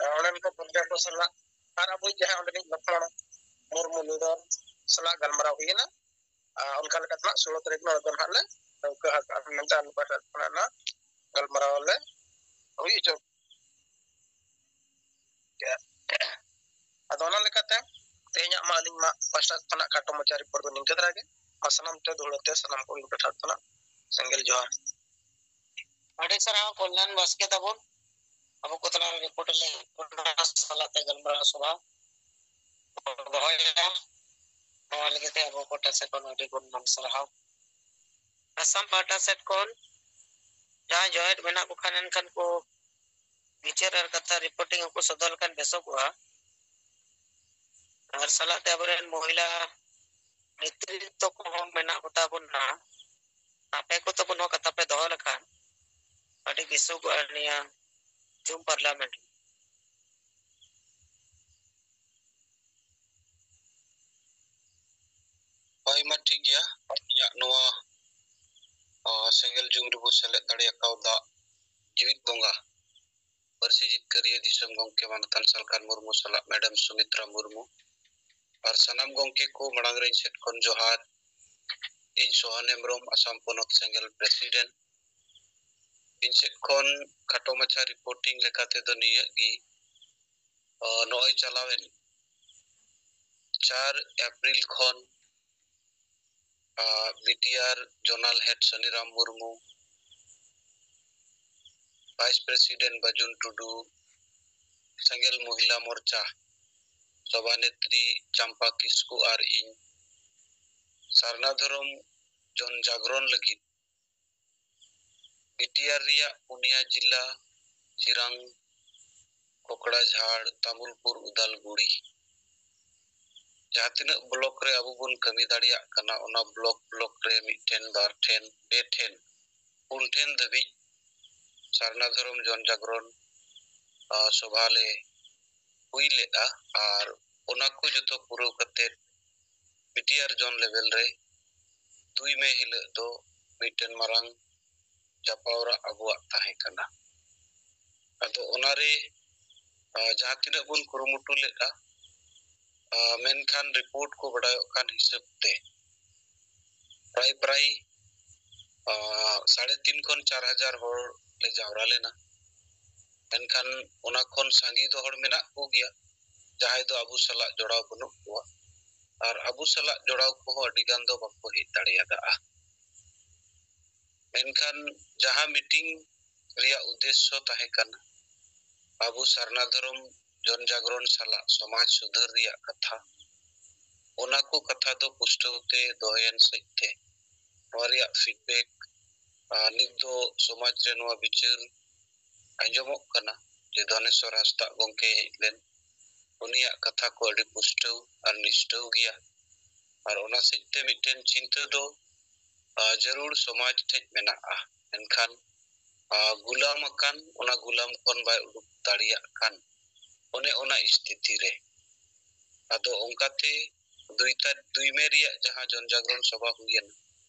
ᱮ, ᱚᱸᱰᱮᱱ ᱠᱚ ᱯᱨᱚᱡᱟ ᱠᱚ ᱥᱟᱞᱟᱜ ᱟᱨ ᱟᱵᱚᱭᱤᱡ ᱡᱟᱦᱟᱸᱭ ᱚᱸᱰᱮᱱᱤᱡ ᱞᱚᱠᱷᱢᱚᱬ ᱢᱩᱨᱢᱩ leader ᱥᱟᱞᱟᱜ ᱜᱟᱞᱢᱟᱨᱟᱣ ᱦᱩᱭᱮᱱᱟ᱾ ᱟᱨ ᱚᱱᱠᱟ ᱞᱮᱠᱟᱛᱮ ᱱᱟᱜ ᱥᱳᱞᱳ ᱛᱟᱹᱨᱤᱠᱷ ᱱᱚᱰᱮ ᱫᱚ ᱱᱟᱜ ᱞᱮ ᱴᱷᱟᱹᱣᱠᱟᱹ ᱟᱠᱟᱫᱼᱟ ᱢᱮᱱᱛᱮ ᱟᱞᱮ ᱯᱟᱦᱴᱟ ᱠᱷᱚᱱᱟᱜ ᱱᱟᱜ ᱜᱟᱞᱢᱟᱨᱟᱣ ᱞᱮ ᱦᱩᱭ ᱦᱚᱪᱚ ᱠᱮᱫᱼᱟ᱾ ᱟᱫᱚ ᱚᱱᱟ ᱞᱮᱠᱟᱛᱮ ᱛᱮᱦᱮᱧᱟᱜ ᱢᱟ ᱟᱹᱞᱤᱧ ᱢᱟ ᱯᱟᱥᱴᱟ ᱠᱷᱚᱱᱟᱜ ᱠᱷᱟᱴᱚ ᱢᱟᱪᱷᱟ report ᱫᱚ ᱱᱤᱝᱠᱟᱹ ᱫᱷᱟᱨᱟ ᱜᱮ᱾ ᱟᱨ ᱥᱟᱱᱟᱢ ᱛᱮ ᱫᱩᱦᱲᱟᱹ ᱛᱮ ᱥᱟᱱᱟᱢ ᱠᱚᱜᱮ ᱯᱟᱦᱴᱟ ᱠᱷᱚᱱᱟᱜ ᱥᱮᱸᱜᱮᱞ ᱡᱚᱦᱟᱨ᱾ ᱟᱹᱰᱤ ᱥᱟᱨᱦᱟᱣ ᱠᱚᱞᱭᱟᱱ ᱵᱟᱥᱠᱮ ᱛᱟᱵᱚᱱ, ᱟᱵᱚ ᱠᱚ ᱛᱟᱞᱟ ᱨᱮ report ᱞᱮ ᱥᱟᱞᱟᱜ ᱛᱮ ᱜᱟᱞᱢᱟᱨᱟᱣ ᱥᱚᱵᱷᱟ ᱫᱚᱦᱚᱭᱟ᱾ ᱱᱚᱣᱟ ᱞᱟᱹᱜᱤᱫ ᱛᱮ ᱟᱵᱚ ᱯᱟᱦᱴᱟ ᱥᱮᱫ ᱠᱷᱚᱱ ᱟᱹᱰᱤ ᱜᱩᱱᱢᱟᱱ ᱥᱟᱨᱦᱟᱣ᱾ ᱟᱥᱟᱢ ᱯᱟᱦᱴᱟ ᱥᱮᱫ ᱠᱷᱚᱱ ᱡᱟᱦᱟᱸᱭ join ᱢᱮᱱᱟᱜ ᱠᱚ ᱠᱷᱟᱱ ᱮᱱᱠᱷᱟᱱ ᱠᱚ ᱵᱤᱪᱟᱹᱨ ᱟᱨ ᱠᱟᱛᱷᱟ reporting ᱦᱚᱸᱠᱚ ᱥᱚᱫᱚᱨ ᱞᱮᱠᱷᱟᱱ ᱵᱮᱥᱚᱜᱚᱜᱼᱟ᱾ ᱟᱨ ᱥᱟᱞᱟᱜ ᱛᱮ ᱟᱵᱚᱨᱮᱱ ᱢᱚᱦᱤᱞᱟ ᱱᱮᱛᱨᱤᱛᱵ ᱠᱚᱦᱚᱸ ᱢᱮᱱᱟᱜ ᱠᱚᱛᱟ ᱵᱚᱱᱟ᱾ ᱟᱯᱮ ᱠᱚ ᱛᱟᱵᱚᱱ ᱱᱚᱣᱟ ᱠᱟᱛᱷᱟ ᱯᱮ ᱫᱚᱦᱚ ᱞᱮᱠᱷᱟᱱ ᱟᱹᱰᱤ ᱵᱮᱥᱚᱜᱚᱜᱼᱟ ᱱᱤᱭᱟᱹ Zoom parliament᱾ ᱦᱳᱭ, ᱢᱟ ᱴᱷᱤᱠ ᱜᱮᱭᱟ᱾ ᱤᱧᱟᱹᱜ ᱱᱚᱣᱟ, ᱟ, ᱥᱮᱸᱜᱮᱞ ᱡᱩᱜᱽ ᱨᱮᱵᱚ ᱥᱮᱞᱮᱫ ᱫᱟᱲᱮ ᱟᱠᱟᱣᱫᱟ ᱡᱤᱣᱤᱫ ᱵᱚᱸᱜᱟ, ᱯᱟᱹᱨᱥᱤ ᱡᱤᱛᱠᱟᱹᱨᱤᱭᱟᱹ ᱫᱤᱥᱚᱢ ᱜᱚᱢᱠᱮ ᱢᱟᱱᱚᱛᱟᱱ ᱥᱟᱞᱠᱷᱟᱱ ᱢᱩᱨᱢᱩ ᱥᱟᱞᱟᱜ ᱢᱮᱰᱟᱢ ᱥᱩᱢᱤᱛᱨᱟ ᱢᱩᱨᱢᱩ ᱟᱨ ᱥᱟᱱᱟᱢ ᱜᱚᱢᱠᱮ ᱠᱚ ᱢᱟᱲᱟᱝ ᱨᱮ ᱤᱧ ᱥᱮᱫ ᱠᱷᱚᱱ ᱡᱚᱦᱟᱨ᱾ ᱤᱧ ᱥᱳᱦᱟᱱ ᱦᱮᱢᱵᱨᱚᱢ, ᱟᱥᱟᱢ ᱯᱚᱱᱚᱛ ᱥᱮᱸᱜᱮᱞ president᱾ ᱤᱧ ᱥᱮᱫ ᱠᱷᱚᱱ ᱠᱷᱟᱴᱚ ᱢᱟᱪᱷᱟ reporting ᱞᱮᱠᱟ ᱛᱮᱫᱚ ᱱᱤᱭᱟᱹᱜ ᱜᱮ᱾ ᱚ, ᱱᱚᱜᱼᱚᱭ ᱪᱟᱞᱟᱣᱮᱱ ᱪᱟᱨ ᱮᱯᱨᱤᱞ ᱠᱷᱚᱱ, ᱟ, BTR zonal head Saniram Murmu, vice president Bajun Tudu, Sengel Mahila ᱢᱳᱨᱪᱟ ᱥᱚᱵᱷᱟᱱᱮᱛᱨᱤ ᱪᱟᱢᱯᱟ ᱠᱤᱥᱠᱩ ᱟᱨ ᱤᱧ ᱥᱟᱨᱱᱟ ᱫᱷᱚᱨᱚᱢ ᱡᱚᱱ ᱡᱟᱜᱽᱨᱚᱱ ᱞᱟᱹᱜᱤᱫ ᱵᱤᱴᱤᱟᱨ ᱨᱮᱭᱟᱜ ᱯᱩᱱᱭᱟ ᱡᱤᱞᱟ, ᱪᱤᱨᱟᱝ, ᱠᱚᱠᱲᱟᱡᱷᱟᱲ, ᱛᱟᱢᱩᱞᱯᱩᱨ, ᱩᱫᱟᱞᱜᱩᱲᱤ, ᱡᱟᱦᱟᱸ ᱛᱤᱱᱟᱹᱜ ᱵᱞᱚᱠ ᱨᱮ ᱟᱵᱚ ᱵᱚᱱ ᱠᱟᱹᱢᱤ ᱫᱟᱲᱮᱭᱟᱜ ᱠᱟᱱᱟ, ᱚᱱᱟ ᱵᱞᱚᱠ ᱵᱞᱚᱠ ᱨᱮ ᱢᱤᱫ ᱴᱷᱮᱱ, ᱵᱟᱨ ᱴᱷᱮᱱ, ᱯᱮ ᱴᱷᱮᱱ, ᱯᱩᱱ ᱴᱷᱮᱱ ᱫᱷᱟᱹᱵᱤᱡ ᱥᱟᱨᱱᱟ ᱫᱷᱚᱨᱚᱢ ᱡᱚᱱ ᱡᱟᱜᱽᱨᱚᱱ, ᱟ, ᱥᱚᱵᱷᱟ ᱞᱮ ᱦᱩᱭ ᱞᱮᱫᱼᱟ᱾ ᱟᱨ ᱚᱱᱟ ᱠᱚ ᱡᱚᱛᱚ ᱯᱩᱨᱟᱹᱣ ᱠᱟᱛᱮ ᱵᱤᱴᱤᱟᱨ ᱡᱚᱱ ᱞᱮᱵᱮᱞ ᱨᱮ ᱫᱩᱭ ᱢᱮ ᱦᱤᱞᱳᱜ ᱫᱚ ᱢᱤᱫᱴᱮᱱ ᱢᱟᱨᱟᱝ ᱡᱟᱯᱟᱣᱨᱟᱜ ᱟᱵᱚᱣᱟᱜ ᱛᱟᱦᱮᱸ ᱠᱟᱱᱟ᱾ ᱟᱫᱚ ᱚᱱᱟᱨᱮ, ᱟ, ᱡᱟᱦᱟᱸ ᱛᱤᱱᱟᱹᱜ ᱵᱚᱱ ᱠᱩᱨᱩᱢᱩᱴᱩ ᱞᱮᱫᱼᱟ, ᱟ, ᱢᱮᱱᱠᱷᱟᱱ ᱨᱤᱯᱳᱨᱴ ᱠᱚ ᱵᱟᱰᱟᱭᱚᱜ ᱠᱟᱱ ᱦᱤᱥᱟᱹᱵ ᱛᱮ ᱯᱨᱟᱭ ᱯᱨᱟᱭ, ᱟ, ᱥᱟᱲᱮ ᱛᱤᱱ ᱠᱷᱚᱱ ᱪᱟᱨ ᱦᱟᱡᱟᱨ ᱦᱚᱲ ᱞᱮ ᱡᱟᱣᱨᱟ ᱞᱮᱱᱟ᱾ ᱢᱮᱱᱠᱷᱟᱱ ᱚᱱᱟ ᱠᱷᱚᱱ ᱥᱟᱸᱜᱮ ᱫᱚ ᱦᱚᱲ ᱢᱮᱱᱟᱜ ᱠᱚᱜᱮᱭᱟ, ᱡᱟᱦᱟᱸᱭ ᱫᱚ ᱟᱵᱚ ᱥᱟᱞᱟᱜ ᱡᱚᱲᱟᱣ ᱵᱟᱹᱱᱩᱜ ᱠᱚᱣᱟ᱾ ᱟᱨ ᱟᱵᱚ ᱥᱟᱞᱟᱜ ᱡᱚᱲᱟᱣ ᱠᱚᱦᱚᱸ ᱟᱹᱰᱤ ᱜᱟᱱ ᱫᱚ ᱵᱟᱠᱚ ᱦᱮᱡ ᱫᱟᱲᱮᱭᱟᱫᱟᱜᱼᱟ᱾ ᱢᱮᱱᱠᱷᱟᱱ ᱡᱟᱦᱟᱸ ᱢᱤᱴᱤᱝ ᱨᱮᱭᱟᱜ ᱩᱫᱽᱫᱮᱥᱥᱚ ᱛᱟᱦᱮᱸ ᱠᱟᱱᱟ, ᱟᱵᱚ ᱥᱟᱨᱱᱟ ᱫᱷᱚᱨᱚᱢ ᱡᱚᱱ ᱡᱟᱜᱽᱨᱚᱱ ᱥᱟᱞᱟᱜ ᱥᱚᱢᱟᱡᱽ ᱥᱩᱫᱷᱟᱹᱨ ᱨᱮᱭᱟᱜ ᱠᱟᱛᱷᱟ, ᱚᱱᱟ ᱠᱚ ᱠᱟᱛᱷᱟ ᱫᱚ ᱯᱩᱥᱴᱟᱹᱣ ᱛᱮ ᱫᱚᱦᱚᱭᱮᱱ ᱥᱮᱫ ᱛᱮ ᱱᱚᱣᱟ ᱨᱮᱭᱟᱜ ᱯᱷᱤᱰᱵᱮᱠ, ᱟᱨ ᱱᱤᱛ ᱫᱚ ᱥᱚᱢᱟᱡᱽ ᱨᱮ ᱱᱚᱣᱟ ᱵᱤᱪᱟᱹᱨ ᱟᱸᱡᱚᱢᱚᱜ ᱠᱟᱱᱟ ᱡᱮ ᱫᱷᱚᱱᱮᱥᱣᱚᱨ ᱦᱟᱸᱥᱫᱟᱜ ᱜᱚᱢᱠᱮ ᱦᱮᱡ ᱞᱮᱱ, ᱩᱱᱤᱭᱟᱜ ᱠᱟᱛᱷᱟ ᱠᱚ ᱟᱹᱰᱤ ᱯᱩᱥᱴᱟᱹᱣ ᱟᱨ ᱱᱤᱥᱴᱟᱹᱣ ᱜᱮᱭᱟ᱾ ᱟᱨ ᱚᱱᱟ ᱥᱮᱫ ᱛᱮ ᱢᱤᱫᱴᱮᱱ ᱪᱤᱱᱛᱟᱹ ᱫᱚ, ᱟ, ᱡᱟᱹᱨᱩᱲ ᱥᱚᱢᱟᱡᱽ ᱴᱷᱮᱡ ᱢᱮᱱᱟᱜᱼᱟ, ᱢᱮᱱᱠᱷᱟᱱ, ᱟ, ᱜᱩᱞᱟᱢ ᱟᱠᱟᱱ, ᱚᱱᱟ ᱜᱩᱞᱟᱢ ᱠᱷᱚᱱ ᱵᱟᱭ ᱩᱰᱩᱠ ᱫᱟᱲᱮᱭᱟᱜ ᱠᱟᱱ, ᱚᱱᱮ ᱚᱱᱟ ᱥᱛᱷᱤᱛᱤ ᱨᱮ᱾ ᱟᱫᱚ ᱚᱱᱠᱟᱛᱮ ᱫᱩᱭ ᱛᱟᱨ-, ᱫᱩᱭ ᱢᱮ ᱨᱮᱭᱟᱜ ᱡᱟᱦᱟᱸ ᱡᱚᱱ ᱡᱟᱜᱽᱨᱚᱱ ᱥᱚᱵᱷᱟ ᱦᱩᱭᱮᱱ,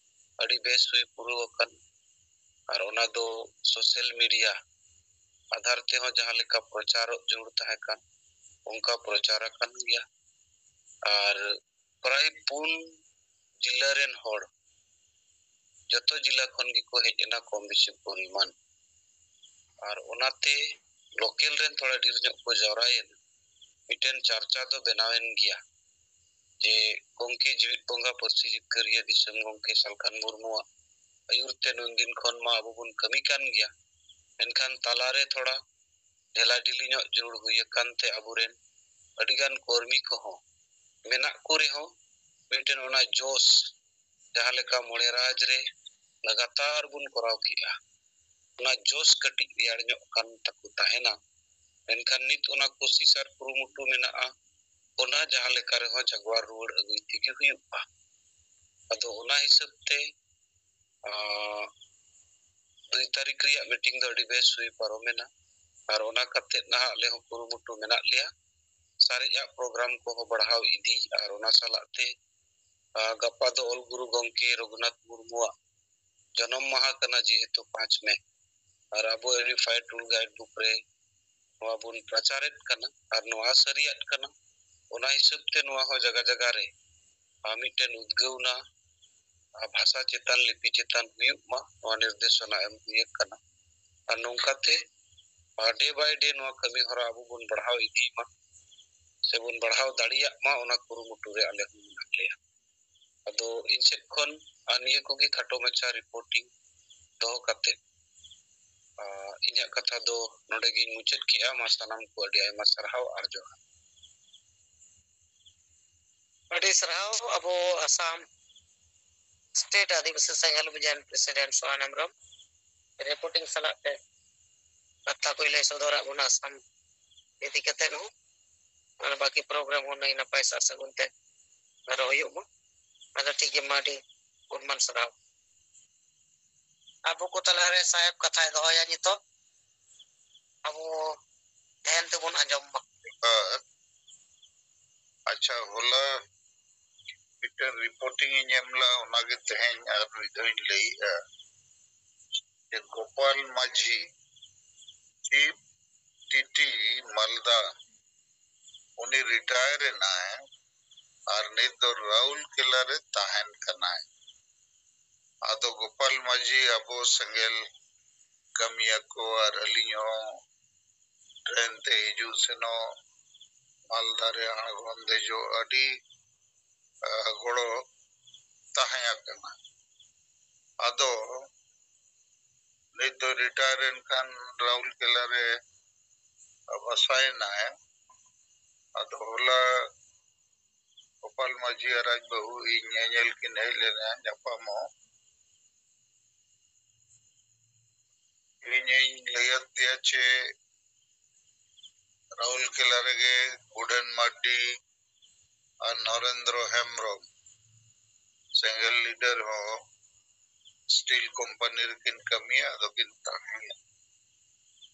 ᱟᱹᱰᱤ ᱵᱮᱥ ᱦᱩᱭ ᱯᱩᱨᱟᱹᱣ ᱟᱠᱟᱱ᱾ ᱟᱨ ᱚᱱᱟ ᱫᱚ ᱥᱳᱥᱟᱞ ᱢᱤᱰᱤᱭᱟ ᱟᱫᱷᱟᱨ ᱛᱮᱦᱚᱸ ᱡᱟᱦᱟᱸ ᱞᱮᱠᱟ ᱯᱨᱚᱪᱟᱨᱚᱜ ᱡᱟᱹᱨᱩᱲ ᱛᱟᱦᱮᱸ ᱠᱟᱱ, ᱚᱱᱠᱟ ᱯᱨᱚᱪᱟᱨ ᱟᱠᱟᱱ ᱜᱮᱭᱟ᱾ ᱟᱨ ᱯᱨᱟᱭ ᱯᱩᱱ ᱡᱤᱞᱟᱹ ᱨᱮᱱ ᱦᱚᱲ ᱡᱚᱛᱚ ᱡᱤᱞᱟ ᱠᱷᱚᱱ ᱜᱮᱠᱚ ᱦᱮᱡ ᱮᱱᱟ ᱠᱚᱢ ᱵᱮᱥᱤ ᱯᱚᱨᱤᱢᱟᱱ᱾ ᱟᱨ ᱚᱱᱟᱛᱮ ᱞᱳᱠᱮᱞ ᱨᱮᱱ ᱛᱷᱚᱲᱟ ᱰᱷᱮᱨ ᱧᱚᱜ ᱠᱚ ᱡᱟᱣᱨᱟᱭᱮᱱᱟ᱾ ᱢᱤᱫᱴᱮᱱ ᱪᱟᱨᱪᱟ ᱫᱚ ᱵᱮᱱᱟᱣᱮᱱ ᱜᱮᱭᱟ ᱡᱮ ᱜᱚᱢᱠᱮ ᱡᱤᱣᱤᱫ ᱵᱚᱸᱜᱟ ᱯᱟᱹᱨᱥᱤ ᱡᱤᱛᱠᱟᱹᱨᱤᱭᱟᱹ ᱫᱤᱥᱚᱢ ᱜᱚᱢᱠᱮ ᱥᱟᱞᱠᱷᱟᱱ ᱢᱩᱨᱢᱩᱣᱟᱜ ᱟᱹᱭᱩᱨ ᱛᱮ ᱱᱩᱱᱫᱤᱱ ᱠᱷᱚᱱ ᱢᱟ ᱟᱵᱚ ᱵᱚᱱ ᱠᱟᱹᱢᱤ ᱠᱟᱱ ᱜᱮᱭᱟ, ᱢᱮᱱᱠᱷᱟᱱ ᱛᱟᱞᱟᱨᱮ ᱛᱷᱚᱲᱟ ᱰᱷᱮᱞᱟ ᱰᱷᱤᱞᱤ ᱧᱚᱜ ᱡᱟᱹᱨᱩᱲ ᱦᱩᱭ ᱟᱠᱟᱱ ᱛᱮ ᱟᱵᱚᱨᱮᱱ ᱟᱹᱰᱤᱜᱟᱱ ᱠᱚᱨᱢᱤ ᱠᱚᱦᱚᱸ ᱢᱮᱱᱟᱜ ᱠᱚ ᱨᱮᱦᱚᱸ ᱢᱤᱫᱴᱮᱱ ᱚᱱᱟ ᱡᱳᱥ ᱡᱟᱦᱟᱸ ᱞᱮᱠᱟ ᱢᱚᱬᱮ ᱨᱟᱡᱽ ᱨᱮ ᱞᱟᱜᱟᱛᱟᱨ ᱵᱚᱱ ᱠᱚᱨᱟᱣ ᱠᱮᱜᱼᱟ, ᱚᱱᱟ ᱡᱳᱥ ᱠᱟᱹᱴᱤᱡ ᱨᱮᱭᱟᱲ ᱧᱚᱜ ᱠᱟᱱ ᱛᱟᱠᱚ ᱛᱟᱦᱮᱱᱟ᱾ ᱢᱮᱱᱠᱷᱟᱱ ᱱᱤᱛ ᱚᱱᱟ ᱠᱳᱥᱤᱥ ᱟᱨ ᱠᱩᱨᱩᱢᱩᱴᱩ ᱢᱮᱱᱟᱜᱼᱟ, ᱚᱱᱟ ᱡᱟᱦᱟᱸ ᱞᱮᱠᱟ ᱨᱮᱦᱚᱸ ᱡᱟᱜᱣᱟᱨ ᱨᱩᱣᱟᱹᱲ ᱟᱹᱜᱩᱭ ᱛᱮᱜᱮ ᱦᱩᱭᱩᱜᱼᱟ᱾ ᱟᱫᱚ ᱚᱱᱟ ᱦᱤᱥᱟᱹᱵ ᱛᱮ, ᱟᱸ, ᱫᱩᱭ ᱛᱟᱹᱨᱤᱠᱷ ᱨᱮᱭᱟᱜ ᱢᱤᱴᱤᱝ ᱫᱚ ᱟᱹᱰᱤ ᱵᱮᱥ ᱦᱩᱭ ᱯᱟᱨᱚᱢᱮᱱᱟ᱾ ᱟᱨ ᱚᱱᱟ ᱠᱟᱛᱮᱫ ᱱᱟᱦᱟᱜ ᱟᱞᱮ ᱦᱚᱸ ᱠᱩᱨᱩᱢᱩᱴᱩ ᱢᱮᱱᱟᱜ ᱞᱮᱭᱟ ᱥᱟᱨᱮᱡᱟᱜ ᱯᱨᱳᱜᱨᱟᱢ ᱠᱚᱦᱚᱸ ᱵᱟᱲᱦᱟᱣ ᱤᱫᱤ, ᱟᱨ ᱚᱱᱟ ᱥᱟᱞᱟᱜ ᱛᱮ, ᱟᱸ, ᱜᱟᱯᱟ ᱫᱚ ᱚᱞ ᱜᱩᱨᱩ ᱜᱚᱢᱠᱮ ᱨᱚᱜᱷᱩᱱᱟᱛᱷ ᱢᱩᱨᱢᱩᱣᱟᱜ ᱡᱚᱱᱚᱢ ᱢᱟᱦᱟ ᱠᱟᱱᱟ, ᱡᱮᱦᱮᱛᱩ ᱯᱟᱸᱪ ᱢᱮ, ᱟᱨ ᱟᱵᱚ ᱤᱭᱩᱱᱤᱯᱷᱟᱭᱮᱰ ᱨᱩᱞ ᱜᱟᱭᱤᱰ ᱵᱩᱠ ᱨᱮ ᱱᱚᱣᱟ ᱵᱚᱱ ᱯᱨᱚᱪᱟᱨᱮᱫ ᱠᱟᱱᱟ ᱟᱨ ᱱᱚᱣᱟ ᱥᱟᱹᱨᱤᱭᱟᱜ ᱠᱟᱱᱟ᱾ ᱚᱱᱟ ᱦᱤᱥᱟᱹᱵ ᱛᱮ ᱱᱚᱣᱟ ᱦᱚᱸ ᱡᱟᱭᱜᱟ ᱡᱟᱭᱜᱟ ᱨᱮ, ᱟᱸ, ᱢᱤᱫᱴᱮᱱ ᱩᱫᱽᱜᱟᱹᱣᱱᱟ, ᱟᱨ ᱵᱷᱟᱥᱟ ᱪᱮᱛᱟᱱ, ᱞᱤᱯᱤ ᱪᱮᱛᱟᱱ ᱦᱩᱭᱩᱜ ᱢᱟ, ᱱᱚᱣᱟ ᱱᱤᱨᱫᱮᱥᱚᱱᱟ ᱮᱢ ᱦᱩᱭ ᱟᱠᱟᱱᱟ᱾ ᱟᱨ ᱱᱚᱝᱠᱟᱛᱮ, ᱟᱨ day by day ᱱᱚᱣᱟ ᱠᱟᱹᱢᱤ ᱦᱚᱨᱟ ᱟᱵᱚ ᱵᱚᱱ ᱵᱟᱲᱦᱟᱣ ᱤᱫᱤ ᱢᱟ, ᱥᱮᱵᱚᱱ ᱵᱟᱲᱦᱟᱣ ᱫᱟᱲᱮᱭᱟᱜ ᱢᱟ, ᱚᱱᱟ ᱠᱩᱨᱩᱢᱩᱴᱩ ᱨᱮ ᱟᱞᱮ ᱦᱚᱸ ᱢᱮᱱᱟᱜ ᱞᱮᱭᱟ᱾ ᱟᱫᱚ ᱤᱧ ᱥᱮᱫ ᱠᱷᱚᱱ, ᱟᱨ ᱱᱤᱭᱟᱹ ᱠᱚᱜᱮ ᱠᱷᱟᱴᱚ ᱢᱟᱪᱷᱟ ᱨᱤᱯᱳᱨᱴᱤᱝ ᱫᱚᱦᱚ ᱠᱟᱛᱮ, ᱟᱨ ᱤᱧᱟᱹᱜ ᱠᱟᱛᱷᱟ ᱫᱚ ᱱᱚᱰᱮ ᱜᱤᱧ ᱢᱩᱪᱟᱹᱫ ᱠᱮᱜᱼᱟ᱾ ᱢᱟ ᱥᱟᱱᱟᱢ ᱠᱚ ᱟᱹᱰᱤ ᱟᱭᱢᱟ ᱥᱟᱨᱦᱟᱣ ᱟᱨ ᱡᱚᱦᱟᱨ᱾ ᱟᱹᱰᱤ ᱥᱟᱨᱦᱟᱣ ᱟᱵᱚ ᱟᱥᱟᱢ ᱥᱴᱮᱴ ᱟᱹᱫᱤᱵᱟᱹᱥᱤ ᱥᱮᱸᱜᱮᱞ ᱚᱵᱷᱤᱡᱟᱱ ᱯᱨᱮᱥᱤᱰᱮᱱᱴ ᱥᱚᱦᱟᱱ ᱦᱮᱢᱵᱨᱚᱢ ᱨᱤᱯᱳᱨᱴᱤᱝ ᱥᱟᱞᱟᱜ ᱛᱮ ᱠᱟᱛᱷᱟ ᱠᱚᱭ ᱞᱟᱹᱭ ᱥᱚᱫᱚᱨᱟᱜ ᱵᱚᱱᱟ ᱟᱥᱟᱢ ᱤᱫᱤ ᱠᱟᱛᱮ ᱦᱚᱸ᱾ ᱟᱨ ᱵᱟᱹᱠᱤ ᱯᱨᱳᱜᱨᱟᱢ ᱦᱚᱸ ᱱᱟᱭ ᱱᱟᱯᱟᱭ ᱥᱟᱨ ᱥᱟᱹᱜᱩᱱ ᱛᱮ ᱟᱨᱚ ᱦᱩᱭᱩᱜ ᱢᱟ᱾ ᱟᱫᱚ ᱴᱷᱤᱠ ᱜᱮᱭᱟ, ᱢᱟ ᱟᱹᱰᱤ ᱜᱩᱱᱢᱟᱱ ᱥᱟᱨᱦᱟᱣ᱾ ᱟᱵᱚ ᱠᱚ ᱛᱟᱞᱟᱨᱮ ᱥᱟᱦᱮᱵ ᱠᱟᱛᱷᱟᱭ ᱫᱚᱦᱚᱭᱟ ᱱᱤᱛᱚᱜ, ᱟᱵᱚ ᱫᱷᱮᱭᱟᱱ ᱛᱮᱵᱚᱱ ᱟᱸᱡᱚᱢ ᱢᱟ᱾ ᱦᱮᱸ᱾ ᱟᱪᱪᱷᱟ, ᱦᱚᱞᱟ ᱢᱤᱫᱴᱮᱱ ᱨᱤᱯᱳᱨᱴᱤᱝ ᱤᱧ ᱮᱢ ᱞᱮᱫᱼᱟ, ᱚᱱᱟᱜᱮ ᱛᱮᱦᱮᱧ ᱟᱨ ᱢᱤᱫ ᱫᱷᱟᱣ ᱤᱧ ᱞᱟᱹᱭᱮᱫᱼᱟ ᱡᱮ ᱜᱳᱯᱟᱞ ᱢᱟᱹᱡᱷᱤ, ᱪᱤᱯ ᱴᱤᱴᱤ ᱢᱟᱞᱫᱟ, ᱩᱱᱤ ᱨᱤᱴᱟᱭᱟᱨ ᱮᱱᱟᱭ ᱟᱨ ᱱᱤᱛ ᱫᱚ ᱨᱟᱩᱞᱠᱮᱞᱟ ᱨᱮ ᱛᱟᱦᱮᱱ ᱠᱟᱱᱟᱭ᱾ ᱟᱫᱚ ᱜᱳᱯᱟᱞ ᱢᱟᱹᱡᱷᱤ ᱟᱵᱚ ᱥᱮᱸᱜᱮᱞ ᱠᱟᱹᱢᱤᱭᱟᱹ ᱠᱚ ᱟᱨ ᱟᱹᱞᱤᱧ ᱦᱚᱸ ᱴᱨᱮᱱ ᱛᱮ ᱦᱤᱡᱩᱜ ᱥᱮᱱᱚᱜ, ᱢᱟᱞᱫᱟ ᱨᱮ ᱟᱬᱜᱚᱱ ᱫᱮᱡᱚᱜ ᱟᱹᱰᱤ, ᱟ, ᱜᱚᱲᱚ ᱛᱟᱦᱮᱸ ᱟᱠᱟᱱᱟ᱾ ᱟᱫᱚ ᱱᱤᱛ ᱫᱚ ᱨᱤᱴᱟᱭᱟᱨ ᱮᱱ ᱠᱷᱟᱱ ᱨᱟᱩᱨᱠᱮᱞᱟ ᱨᱮ ᱵᱟᱥᱟᱭᱮᱱᱟᱭ᱾ ᱟᱫᱚ ᱦᱚᱞᱟ ᱜᱳᱯᱟᱞ ᱢᱟᱹᱡᱷᱤ ᱟᱨ ᱟᱡ ᱵᱟᱹᱦᱩ ᱤᱧ ᱧᱮᱧᱮᱞ ᱠᱤᱱ ᱦᱮᱡ ᱞᱮᱱᱟ ᱧᱟᱯᱟᱢᱚᱜ᱾ ᱤᱧᱤᱧ ᱞᱟᱹᱭ ᱟᱫᱮᱭᱟ ᱡᱮ ᱨᱟᱩᱨᱠᱮᱞᱟ ᱨᱮᱜᱮ ᱜᱩᱰᱟᱹᱱ ᱢᱟᱨᱰᱤ ᱟᱨ ᱱᱚᱨᱮᱱᱫᱨᱚ ᱦᱮᱢᱵᱨᱚᱢ, ᱥᱮᱸᱜᱮᱞ ᱞᱤᱰᱟᱨ ᱦᱚᱸ ᱥᱴᱤᱞ ᱠᱳᱢᱯᱟᱱᱤ ᱨᱮᱠᱤᱱ ᱠᱟᱹᱢᱤᱭᱟ, ᱟᱫᱚ ᱠᱤᱱ ᱛᱟᱦᱮᱸᱭᱟ᱾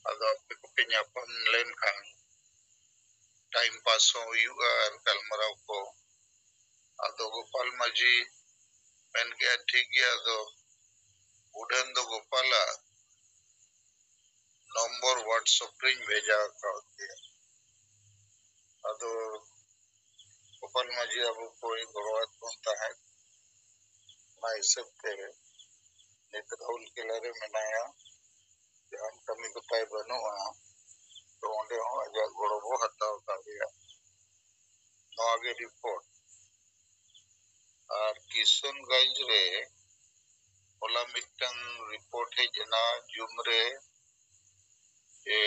ᱟᱫᱚ ᱟᱯᱮ ᱠᱚᱯᱮ ᱧᱟᱯᱟᱢ ᱞᱮᱱᱠᱷᱟᱱ ᱴᱟᱭᱤᱢ ᱯᱟᱥ ᱦᱚᱸ ᱦᱩᱭᱩᱜᱼᱟ ᱟᱨ ᱜᱟᱞᱢᱟᱨᱟᱣ ᱠᱚ᱾ ᱟᱫᱚ ᱜᱳᱯᱟᱞ ᱢᱟᱹᱡᱷᱤ ᱢᱮᱱ ᱠᱮᱜᱼᱟ, "ᱴᱷᱤᱠ ᱜᱮᱭᱟ, ᱟᱫᱚ ᱩᱰᱷᱟᱹᱱ ᱫᱚ ᱜᱳᱯᱟᱞᱟᱜ ᱱᱚᱢᱵᱚᱨ WhatsApp ᱨᱤᱧ ᱵᱷᱮᱡᱟ ᱟᱠᱟᱣᱟᱫ ᱯᱮᱭᱟ᱾" ᱟᱫᱚ ᱜᱳᱯᱟᱞ ᱢᱟᱹᱡᱷᱤ ᱟᱵᱚ ᱠᱚᱭ ᱜᱚᱲᱚᱣᱟᱫ ᱵᱚᱱ ᱛᱟᱦᱮᱸᱫ, ᱚᱱᱟ ᱦᱤᱥᱟᱹᱵ ᱛᱮ ᱱᱤᱛ ᱨᱟᱩᱨᱠᱮᱞᱟ ᱨᱮ ᱢᱮᱱᱟᱭᱟ᱾ ᱡᱟᱦᱟᱱ ᱠᱟᱹᱢᱤ ᱠᱚᱛᱟᱭ ᱵᱟᱹᱱᱩᱜᱼᱟ, ᱛᱚ ᱚᱸᱰᱮ ᱦᱚᱸ ᱟᱡᱟᱜ ᱜᱚᱲᱚ ᱵᱚ ᱦᱟᱛᱟᱣ ᱫᱟᱲᱮᱭᱟᱜᱼᱟ᱾ ᱱᱚᱣᱟ ᱜᱮ ᱨᱤᱯᱳᱨᱴ᱾ ᱟᱨ ᱠᱤᱥᱩᱱᱜᱚᱸᱡᱽ ᱨᱮ ᱦᱚᱞᱟ ᱢᱤᱫᱴᱟᱝ ᱨᱤᱯᱳᱨᱴ ᱦᱮᱡ ᱮᱱᱟ ᱡᱩᱢ ᱨᱮ, ᱡᱮ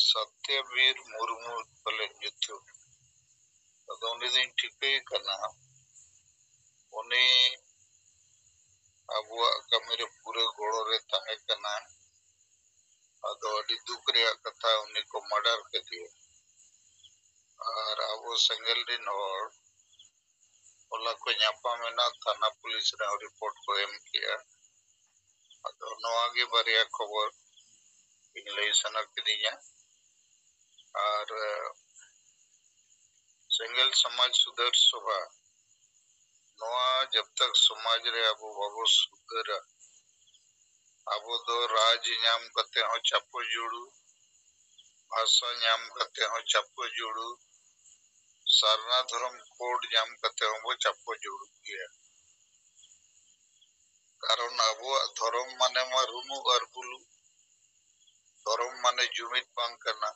ᱥᱚᱛᱭᱚᱵᱤᱨ ᱢᱩᱨᱢᱩ ᱯᱟᱞᱮ ᱧᱩᱛᱩᱢ᱾ ᱟᱫᱚ ᱩᱱᱤ ᱫᱚᱧ ᱴᱷᱤᱠᱟᱹᱭᱮ ᱠᱟᱱᱟ, ᱩᱱᱤ ᱟᱵᱚᱣᱟᱜ ᱠᱟᱹᱢᱤ ᱨᱮ ᱯᱩᱨᱟᱹ ᱜᱚᱲᱚ ᱨᱮ ᱛᱟᱦᱮᱸ ᱠᱟᱱᱟ᱾ ᱟᱫᱚ ᱟᱹᱰᱤ ᱫᱩᱠ ᱨᱮᱭᱟᱜ ᱠᱟᱛᱷᱟ, ᱩᱱᱤ ᱠᱚ ᱢᱟᱨᱰᱟᱨ ᱠᱮᱫᱮᱭᱟ᱾ ᱟᱨ ᱟᱵᱚ ᱥᱮᱸᱜᱮᱞ ᱨᱮᱱ ᱦᱚᱲ ᱦᱚᱞᱟ ᱠᱚ ᱧᱟᱯᱟᱢ ᱮᱱᱟ, ᱛᱷᱟᱱᱟ ᱯᱩᱞᱤᱥ ᱨᱮᱦᱚᱸ ᱨᱤᱯᱳᱨᱴ ᱠᱚ ᱮᱢ ᱠᱮᱜᱼᱟ᱾ ᱟᱫᱚ ᱱᱚᱣᱟ ᱜᱮ ᱵᱟᱨᱭᱟ ᱠᱷᱚᱵᱚᱨ ᱤᱧ ᱞᱟᱹᱭ ᱥᱟᱱᱟ ᱠᱤᱫᱤᱧᱟ᱾ ᱟᱨ, ᱮ, ᱥᱮᱸᱜᱮᱞ ᱥᱚᱢᱟᱡᱽ ᱥᱩᱫᱷᱟᱹᱨ ᱥᱚᱵᱷᱟ, ᱱᱚᱣᱟ ᱡᱟᱵ ᱛᱟᱠ ᱥᱚᱢᱟᱡᱽ ᱨᱮ ᱟᱵᱚ ᱵᱟᱵᱚ ᱥᱩᱫᱷᱟᱹᱨᱟ, ᱟᱵᱚ ᱫᱚ ᱨᱟᱡᱽ ᱧᱟᱢ ᱠᱟᱛᱮ ᱦᱚᱸ ᱪᱟᱯᱚ ᱡᱩᱲᱩ, ᱵᱷᱟᱥᱟ ᱧᱟᱢ ᱠᱟᱛᱮ ᱦᱚᱸ ᱪᱟᱯᱚ ᱡᱩᱲᱩ, ᱥᱟᱨᱱᱟ ᱫᱷᱚᱨᱚᱢ ᱠᱳᱰ ᱧᱟᱢ ᱠᱟᱛᱮ ᱦᱚᱸᱵᱚ ᱪᱟᱯᱚ ᱡᱩᱲᱩ ᱜᱮᱭᱟ᱾ ᱠᱟᱨᱚᱱ ᱟᱵᱚᱣᱟᱜ ᱫᱷᱚᱨᱚᱢ ᱢᱟᱱᱮ ᱢᱟ ᱨᱩᱢᱩᱜ ᱟᱨ ᱵᱩᱞᱩᱜ᱾ ᱫᱷᱚᱨᱚᱢ ᱢᱟᱱᱮ ᱡᱩᱢᱤᱫ ᱵᱟᱝ ᱠᱟᱱᱟ,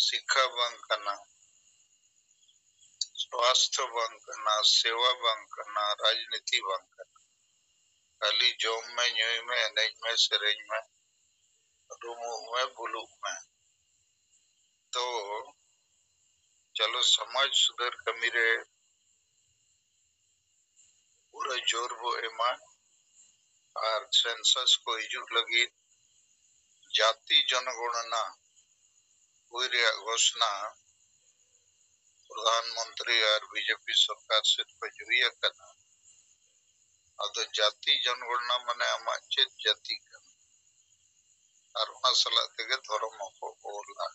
ᱥᱤᱠᱠᱷᱟ ᱵᱟᱝ ᱠᱟᱱᱟ, ᱥᱣᱟᱥᱛᱷᱚ ᱵᱟᱝ ᱠᱟᱱᱟ, ᱥᱮᱣᱟ ᱵᱟᱝ ᱠᱟᱱᱟ, ᱨᱟᱡᱽᱱᱤᱛᱤ ᱵᱟᱝ ᱠᱟᱱᱟ᱾ ᱠᱷᱟᱹᱞᱤ ᱡᱚᱢ ᱢᱮ, ᱧᱩᱭ ᱢᱮ, ᱮᱱᱮᱡ ᱢᱮ, ᱥᱮᱨᱮᱧ ᱢᱮ, ᱨᱩᱢᱩᱜ ᱢᱮ, ᱵᱩᱞᱩᱜ ᱢᱮ᱾ ᱛᱚ ᱪᱚᱞᱚ, ᱥᱚᱢᱟᱡᱽ ᱥᱩᱫᱷᱟᱹᱨ ᱠᱟᱹᱢᱤ ᱨᱮ ᱯᱩᱨᱟᱹ ᱡᱳᱨ ᱵᱚ ᱮᱢᱟ᱾ ᱟᱨ ᱥᱮᱱᱥᱟᱥ ᱠᱚ ᱦᱤᱡᱩᱜ ᱞᱟᱹᱜᱤᱫ ᱡᱟᱹᱛᱤ ᱡᱚᱱᱜᱚᱬᱱᱟ ᱦᱩᱭ ᱨᱮᱭᱟᱜ ᱜᱷᱳᱥᱱᱟ ᱯᱨᱚᱫᱷᱟᱱ ᱢᱚᱱᱛᱨᱤ ᱟᱨ ᱵᱤᱡᱮᱯᱤ ᱥᱚᱨᱠᱟᱨ ᱥᱮᱫ ᱠᱷᱚᱱ ᱦᱩᱭ ᱟᱠᱟᱱᱟ᱾ ᱟᱫᱚ ᱡᱟᱹᱛᱤ ᱡᱚᱱᱜᱚᱬᱱᱟ ᱢᱟᱱᱮ ᱟᱢᱟᱜ ᱪᱮᱫ ᱡᱟᱹᱛᱤ ᱠᱟᱱᱟ, ᱟᱨ ᱚᱱᱟ ᱥᱟᱞᱟᱜ ᱛᱮᱜᱮ ᱫᱷᱚᱨᱚᱢ ᱦᱚᱸᱠᱚ ᱚᱞᱟ᱾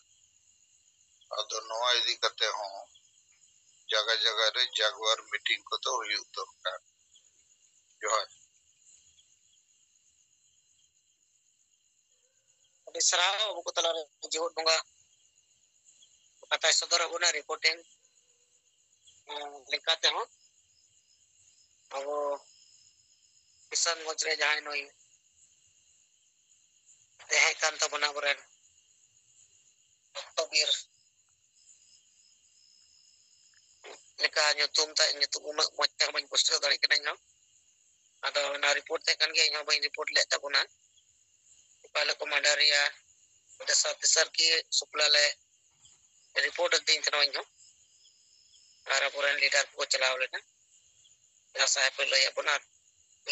ᱟᱫᱚ ᱱᱚᱣᱟ ᱤᱫᱤ ᱠᱟᱛᱮ ᱦᱚᱸ ᱡᱟᱭᱜᱟ ᱡᱟᱭᱜᱟ ᱨᱮ ᱡᱟᱜᱣᱟᱨ ᱢᱤᱴᱤᱝ ᱠᱚᱫᱚ ᱦᱩᱭᱩᱜ ᱫᱚᱨᱠᱟᱨ᱾ ᱡᱚᱦᱟᱨ᱾ ᱟᱹᱰᱤ ᱥᱟᱨᱦᱟᱣ ᱟᱵᱚ ᱠᱚ ᱛᱟᱞᱟᱨᱮ ᱡᱤᱣᱮᱫ ᱵᱚᱸᱜᱟ ᱠᱟᱛᱷᱟᱭ ᱥᱚᱫᱚᱨᱟᱜ ᱵᱚᱱᱟ ᱨᱤᱯᱳᱨᱴᱤᱝ, ᱮᱸ, ᱞᱮᱠᱟᱛᱮᱦᱚᱸ ᱟᱵᱚ ᱠᱤᱥᱟᱱᱜᱚᱸᱡᱽ ᱨᱮ ᱡᱟᱦᱟᱸᱭ ᱱᱩᱭ ᱛᱟᱦᱮᱸ ᱠᱟᱱ ᱛᱟᱵᱚᱱᱟ ᱟᱵᱚᱨᱮᱱ ᱚᱠᱛᱚ ᱵᱤᱨ ᱞᱮᱠᱟ ᱧᱩᱛᱩᱢ ᱛᱟᱭ, ᱧᱩᱛᱩᱢ ᱩᱱᱟᱹᱜ ᱢᱚᱡᱽ ᱛᱮᱦᱚᱸ ᱵᱟᱹᱧ ᱯᱩᱥᱴᱟᱹᱣ ᱫᱟᱲᱮᱭᱟᱜ ᱠᱟᱱᱟ ᱤᱧᱦᱚᱸ᱾ ᱟᱫᱚ ᱚᱱᱟ ᱨᱤᱯᱳᱨᱴ ᱛᱟᱦᱮᱸ ᱠᱟᱱ ᱜᱮᱭᱟ, ᱤᱧᱦᱚᱸ ᱵᱟᱹᱧ ᱨᱤᱯᱳᱨᱴ ᱞᱮᱫ ᱛᱟᱵᱚᱱᱟ᱾ ᱚᱠᱟ ᱦᱤᱞᱳᱜ ᱠᱚ ᱢᱟᱰᱟᱨ ᱮᱭᱟ, ᱫᱚᱥᱟᱨ ᱛᱮᱥᱟᱨ ᱠᱤ ᱥᱩᱠᱞᱟ ᱞᱮ ᱨᱤᱯᱳᱨᱴ ᱟᱹᱫᱤᱧ ᱛᱟᱦᱮᱱᱟ ᱤᱧᱦᱚᱸ᱾ ᱟᱨ ᱟᱵᱚᱨᱮᱱ ᱞᱤᱰᱟᱨ ᱠᱚᱠᱚ ᱪᱟᱞᱟᱣ ᱞᱮᱱᱟ, ᱡᱟᱦᱟᱸ ᱥᱟᱦᱮᱵ ᱠᱚ ᱞᱟᱹᱭᱟᱫ ᱵᱚᱱᱟ᱾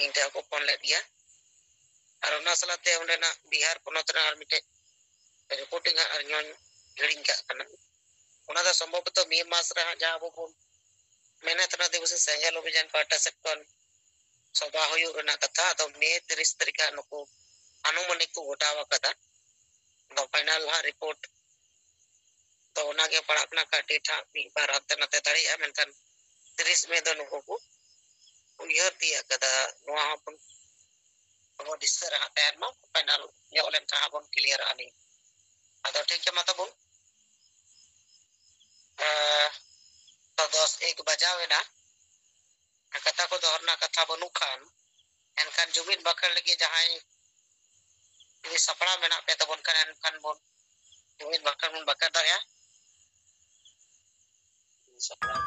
ᱤᱧ ᱴᱷᱮᱱ ᱦᱚᱸᱠᱚ ᱯᱷᱳᱱ ᱞᱮᱫ ᱜᱮᱭᱟ᱾ ᱟᱨ ᱚᱱᱟ ᱥᱟᱞᱟᱜ ᱛᱮ ᱚᱸᱰᱮᱱᱟᱜ ᱵᱤᱦᱟᱨ ᱯᱚᱱᱚᱛ ᱨᱮᱱᱟᱜ ᱟᱨ ᱢᱤᱫᱴᱮᱡ ᱨᱤᱯᱳᱨᱴᱤᱝ ᱦᱟᱸᱜ ᱟᱨ ᱧᱚᱧ ᱦᱤᱲᱤᱧ ᱠᱟᱜ ᱠᱟᱱᱟ᱾ ᱚᱱᱟ ᱫᱚ ᱥᱚᱢᱵᱷᱚᱵᱚᱛᱚ ᱢᱮ ᱢᱟᱥ ᱨᱮ ᱦᱟᱸᱜ ᱡᱟᱦᱟᱸ ᱟᱵᱚ ᱵᱚᱱ ᱢᱮᱱᱮᱫ ᱛᱟᱦᱮᱱᱟ ᱟᱹᱫᱤᱵᱟᱹᱥᱤ ᱥᱮᱸᱜᱮᱞ ᱚᱵᱷᱤᱡᱟᱱ ᱯᱟᱦᱴᱟ ᱥᱮᱫ ᱠᱷᱚᱱ ᱥᱚᱵᱷᱟ ᱦᱩᱭᱩᱜ ᱨᱮᱱᱟᱜ ᱠᱟᱛᱷᱟ, ᱟᱫᱚ ᱢᱮ ᱛᱤᱨᱤᱥ ᱛᱟᱹᱨᱤᱠᱷ ᱦᱟᱸᱜ ᱱᱩᱠᱩ ᱟᱱᱩᱢᱟᱱᱤᱠ ᱠᱚ ᱜᱚᱴᱟᱣ ᱟᱠᱟᱫᱟ᱾ ᱟᱫᱚ ᱯᱷᱟᱭᱱᱟᱞ ᱦᱟᱸᱜ ᱨᱤᱯᱳᱨᱴ ᱫᱚ ᱚᱱᱟᱜᱮ ᱯᱟᱲᱟᱜ ᱠᱟᱱᱟ᱾ ᱠᱷᱟᱹᱴᱤ ᱴᱷᱟᱜ ᱢᱤᱫ ᱵᱟᱨ ᱦᱟᱱᱛᱮ ᱱᱟᱛᱮ ᱫᱟᱲᱮᱭᱟᱜᱼᱟ, ᱢᱮᱱᱠᱷᱟᱱ ᱛᱤᱨᱤᱥ ᱢᱮ ᱫᱚ ᱱᱩᱠᱩ ᱠᱚ ᱩᱭᱦᱟᱹᱨ ᱛᱤᱭᱟᱹᱜ ᱠᱟᱫᱟ᱾ ᱱᱚᱣᱟ ᱦᱚᱸ ᱵᱚᱱ, ᱟᱵᱚ ᱫᱤᱥᱟᱹ ᱨᱮ ᱦᱟᱸᱜ ᱛᱟᱦᱮᱱ ᱢᱟ, ᱯᱷᱟᱭᱱᱟᱞ ᱧᱚᱜ ᱞᱮᱱᱠᱷᱟᱱ ᱦᱟᱸᱜ ᱵᱚᱱ ᱠᱞᱤᱭᱟᱨᱟ ᱟᱹᱞᱤᱧ᱾ ᱟᱫᱚ ᱴᱷᱤᱠ ᱜᱮᱭᱟ, ᱢᱟ ᱛᱟᱵᱚᱱ᱾ ᱮᱸ, ᱛᱚ ᱫᱚᱥ ᱮᱠ ᱵᱟᱡᱟᱣ ᱮᱱᱟ᱾ ᱠᱟᱛᱷᱟ ᱠᱚ ᱫᱚᱦᱚ ᱨᱮᱱᱟᱜ ᱠᱟᱛᱷᱟ ᱵᱟᱹᱱᱩᱜ ᱠᱷᱟᱱ, ᱮᱱᱠᱷᱟᱱ ᱡᱩᱢᱤᱫ ᱵᱟᱠᱷᱮᱲ ᱞᱟᱹᱜᱤᱫ ᱡᱟᱦᱟᱸᱭ ᱡᱩᱫᱤ ᱥᱟᱯᱲᱟᱣ ᱢᱮᱱᱟᱜ ᱯᱮ ᱛᱟᱵᱚᱱ ᱠᱷᱟᱱ, ᱮᱱᱠᱷᱟᱱ ᱵᱚᱱ ᱡᱩᱢᱤᱫ ᱵᱟᱠᱷᱮᱲ ᱵᱚᱱ ᱵᱟᱠᱷᱮᱲ ᱫᱟᱲᱮᱭᱟᱜᱼᱟ᱾ ᱥᱟᱯᱲᱟᱣ᱾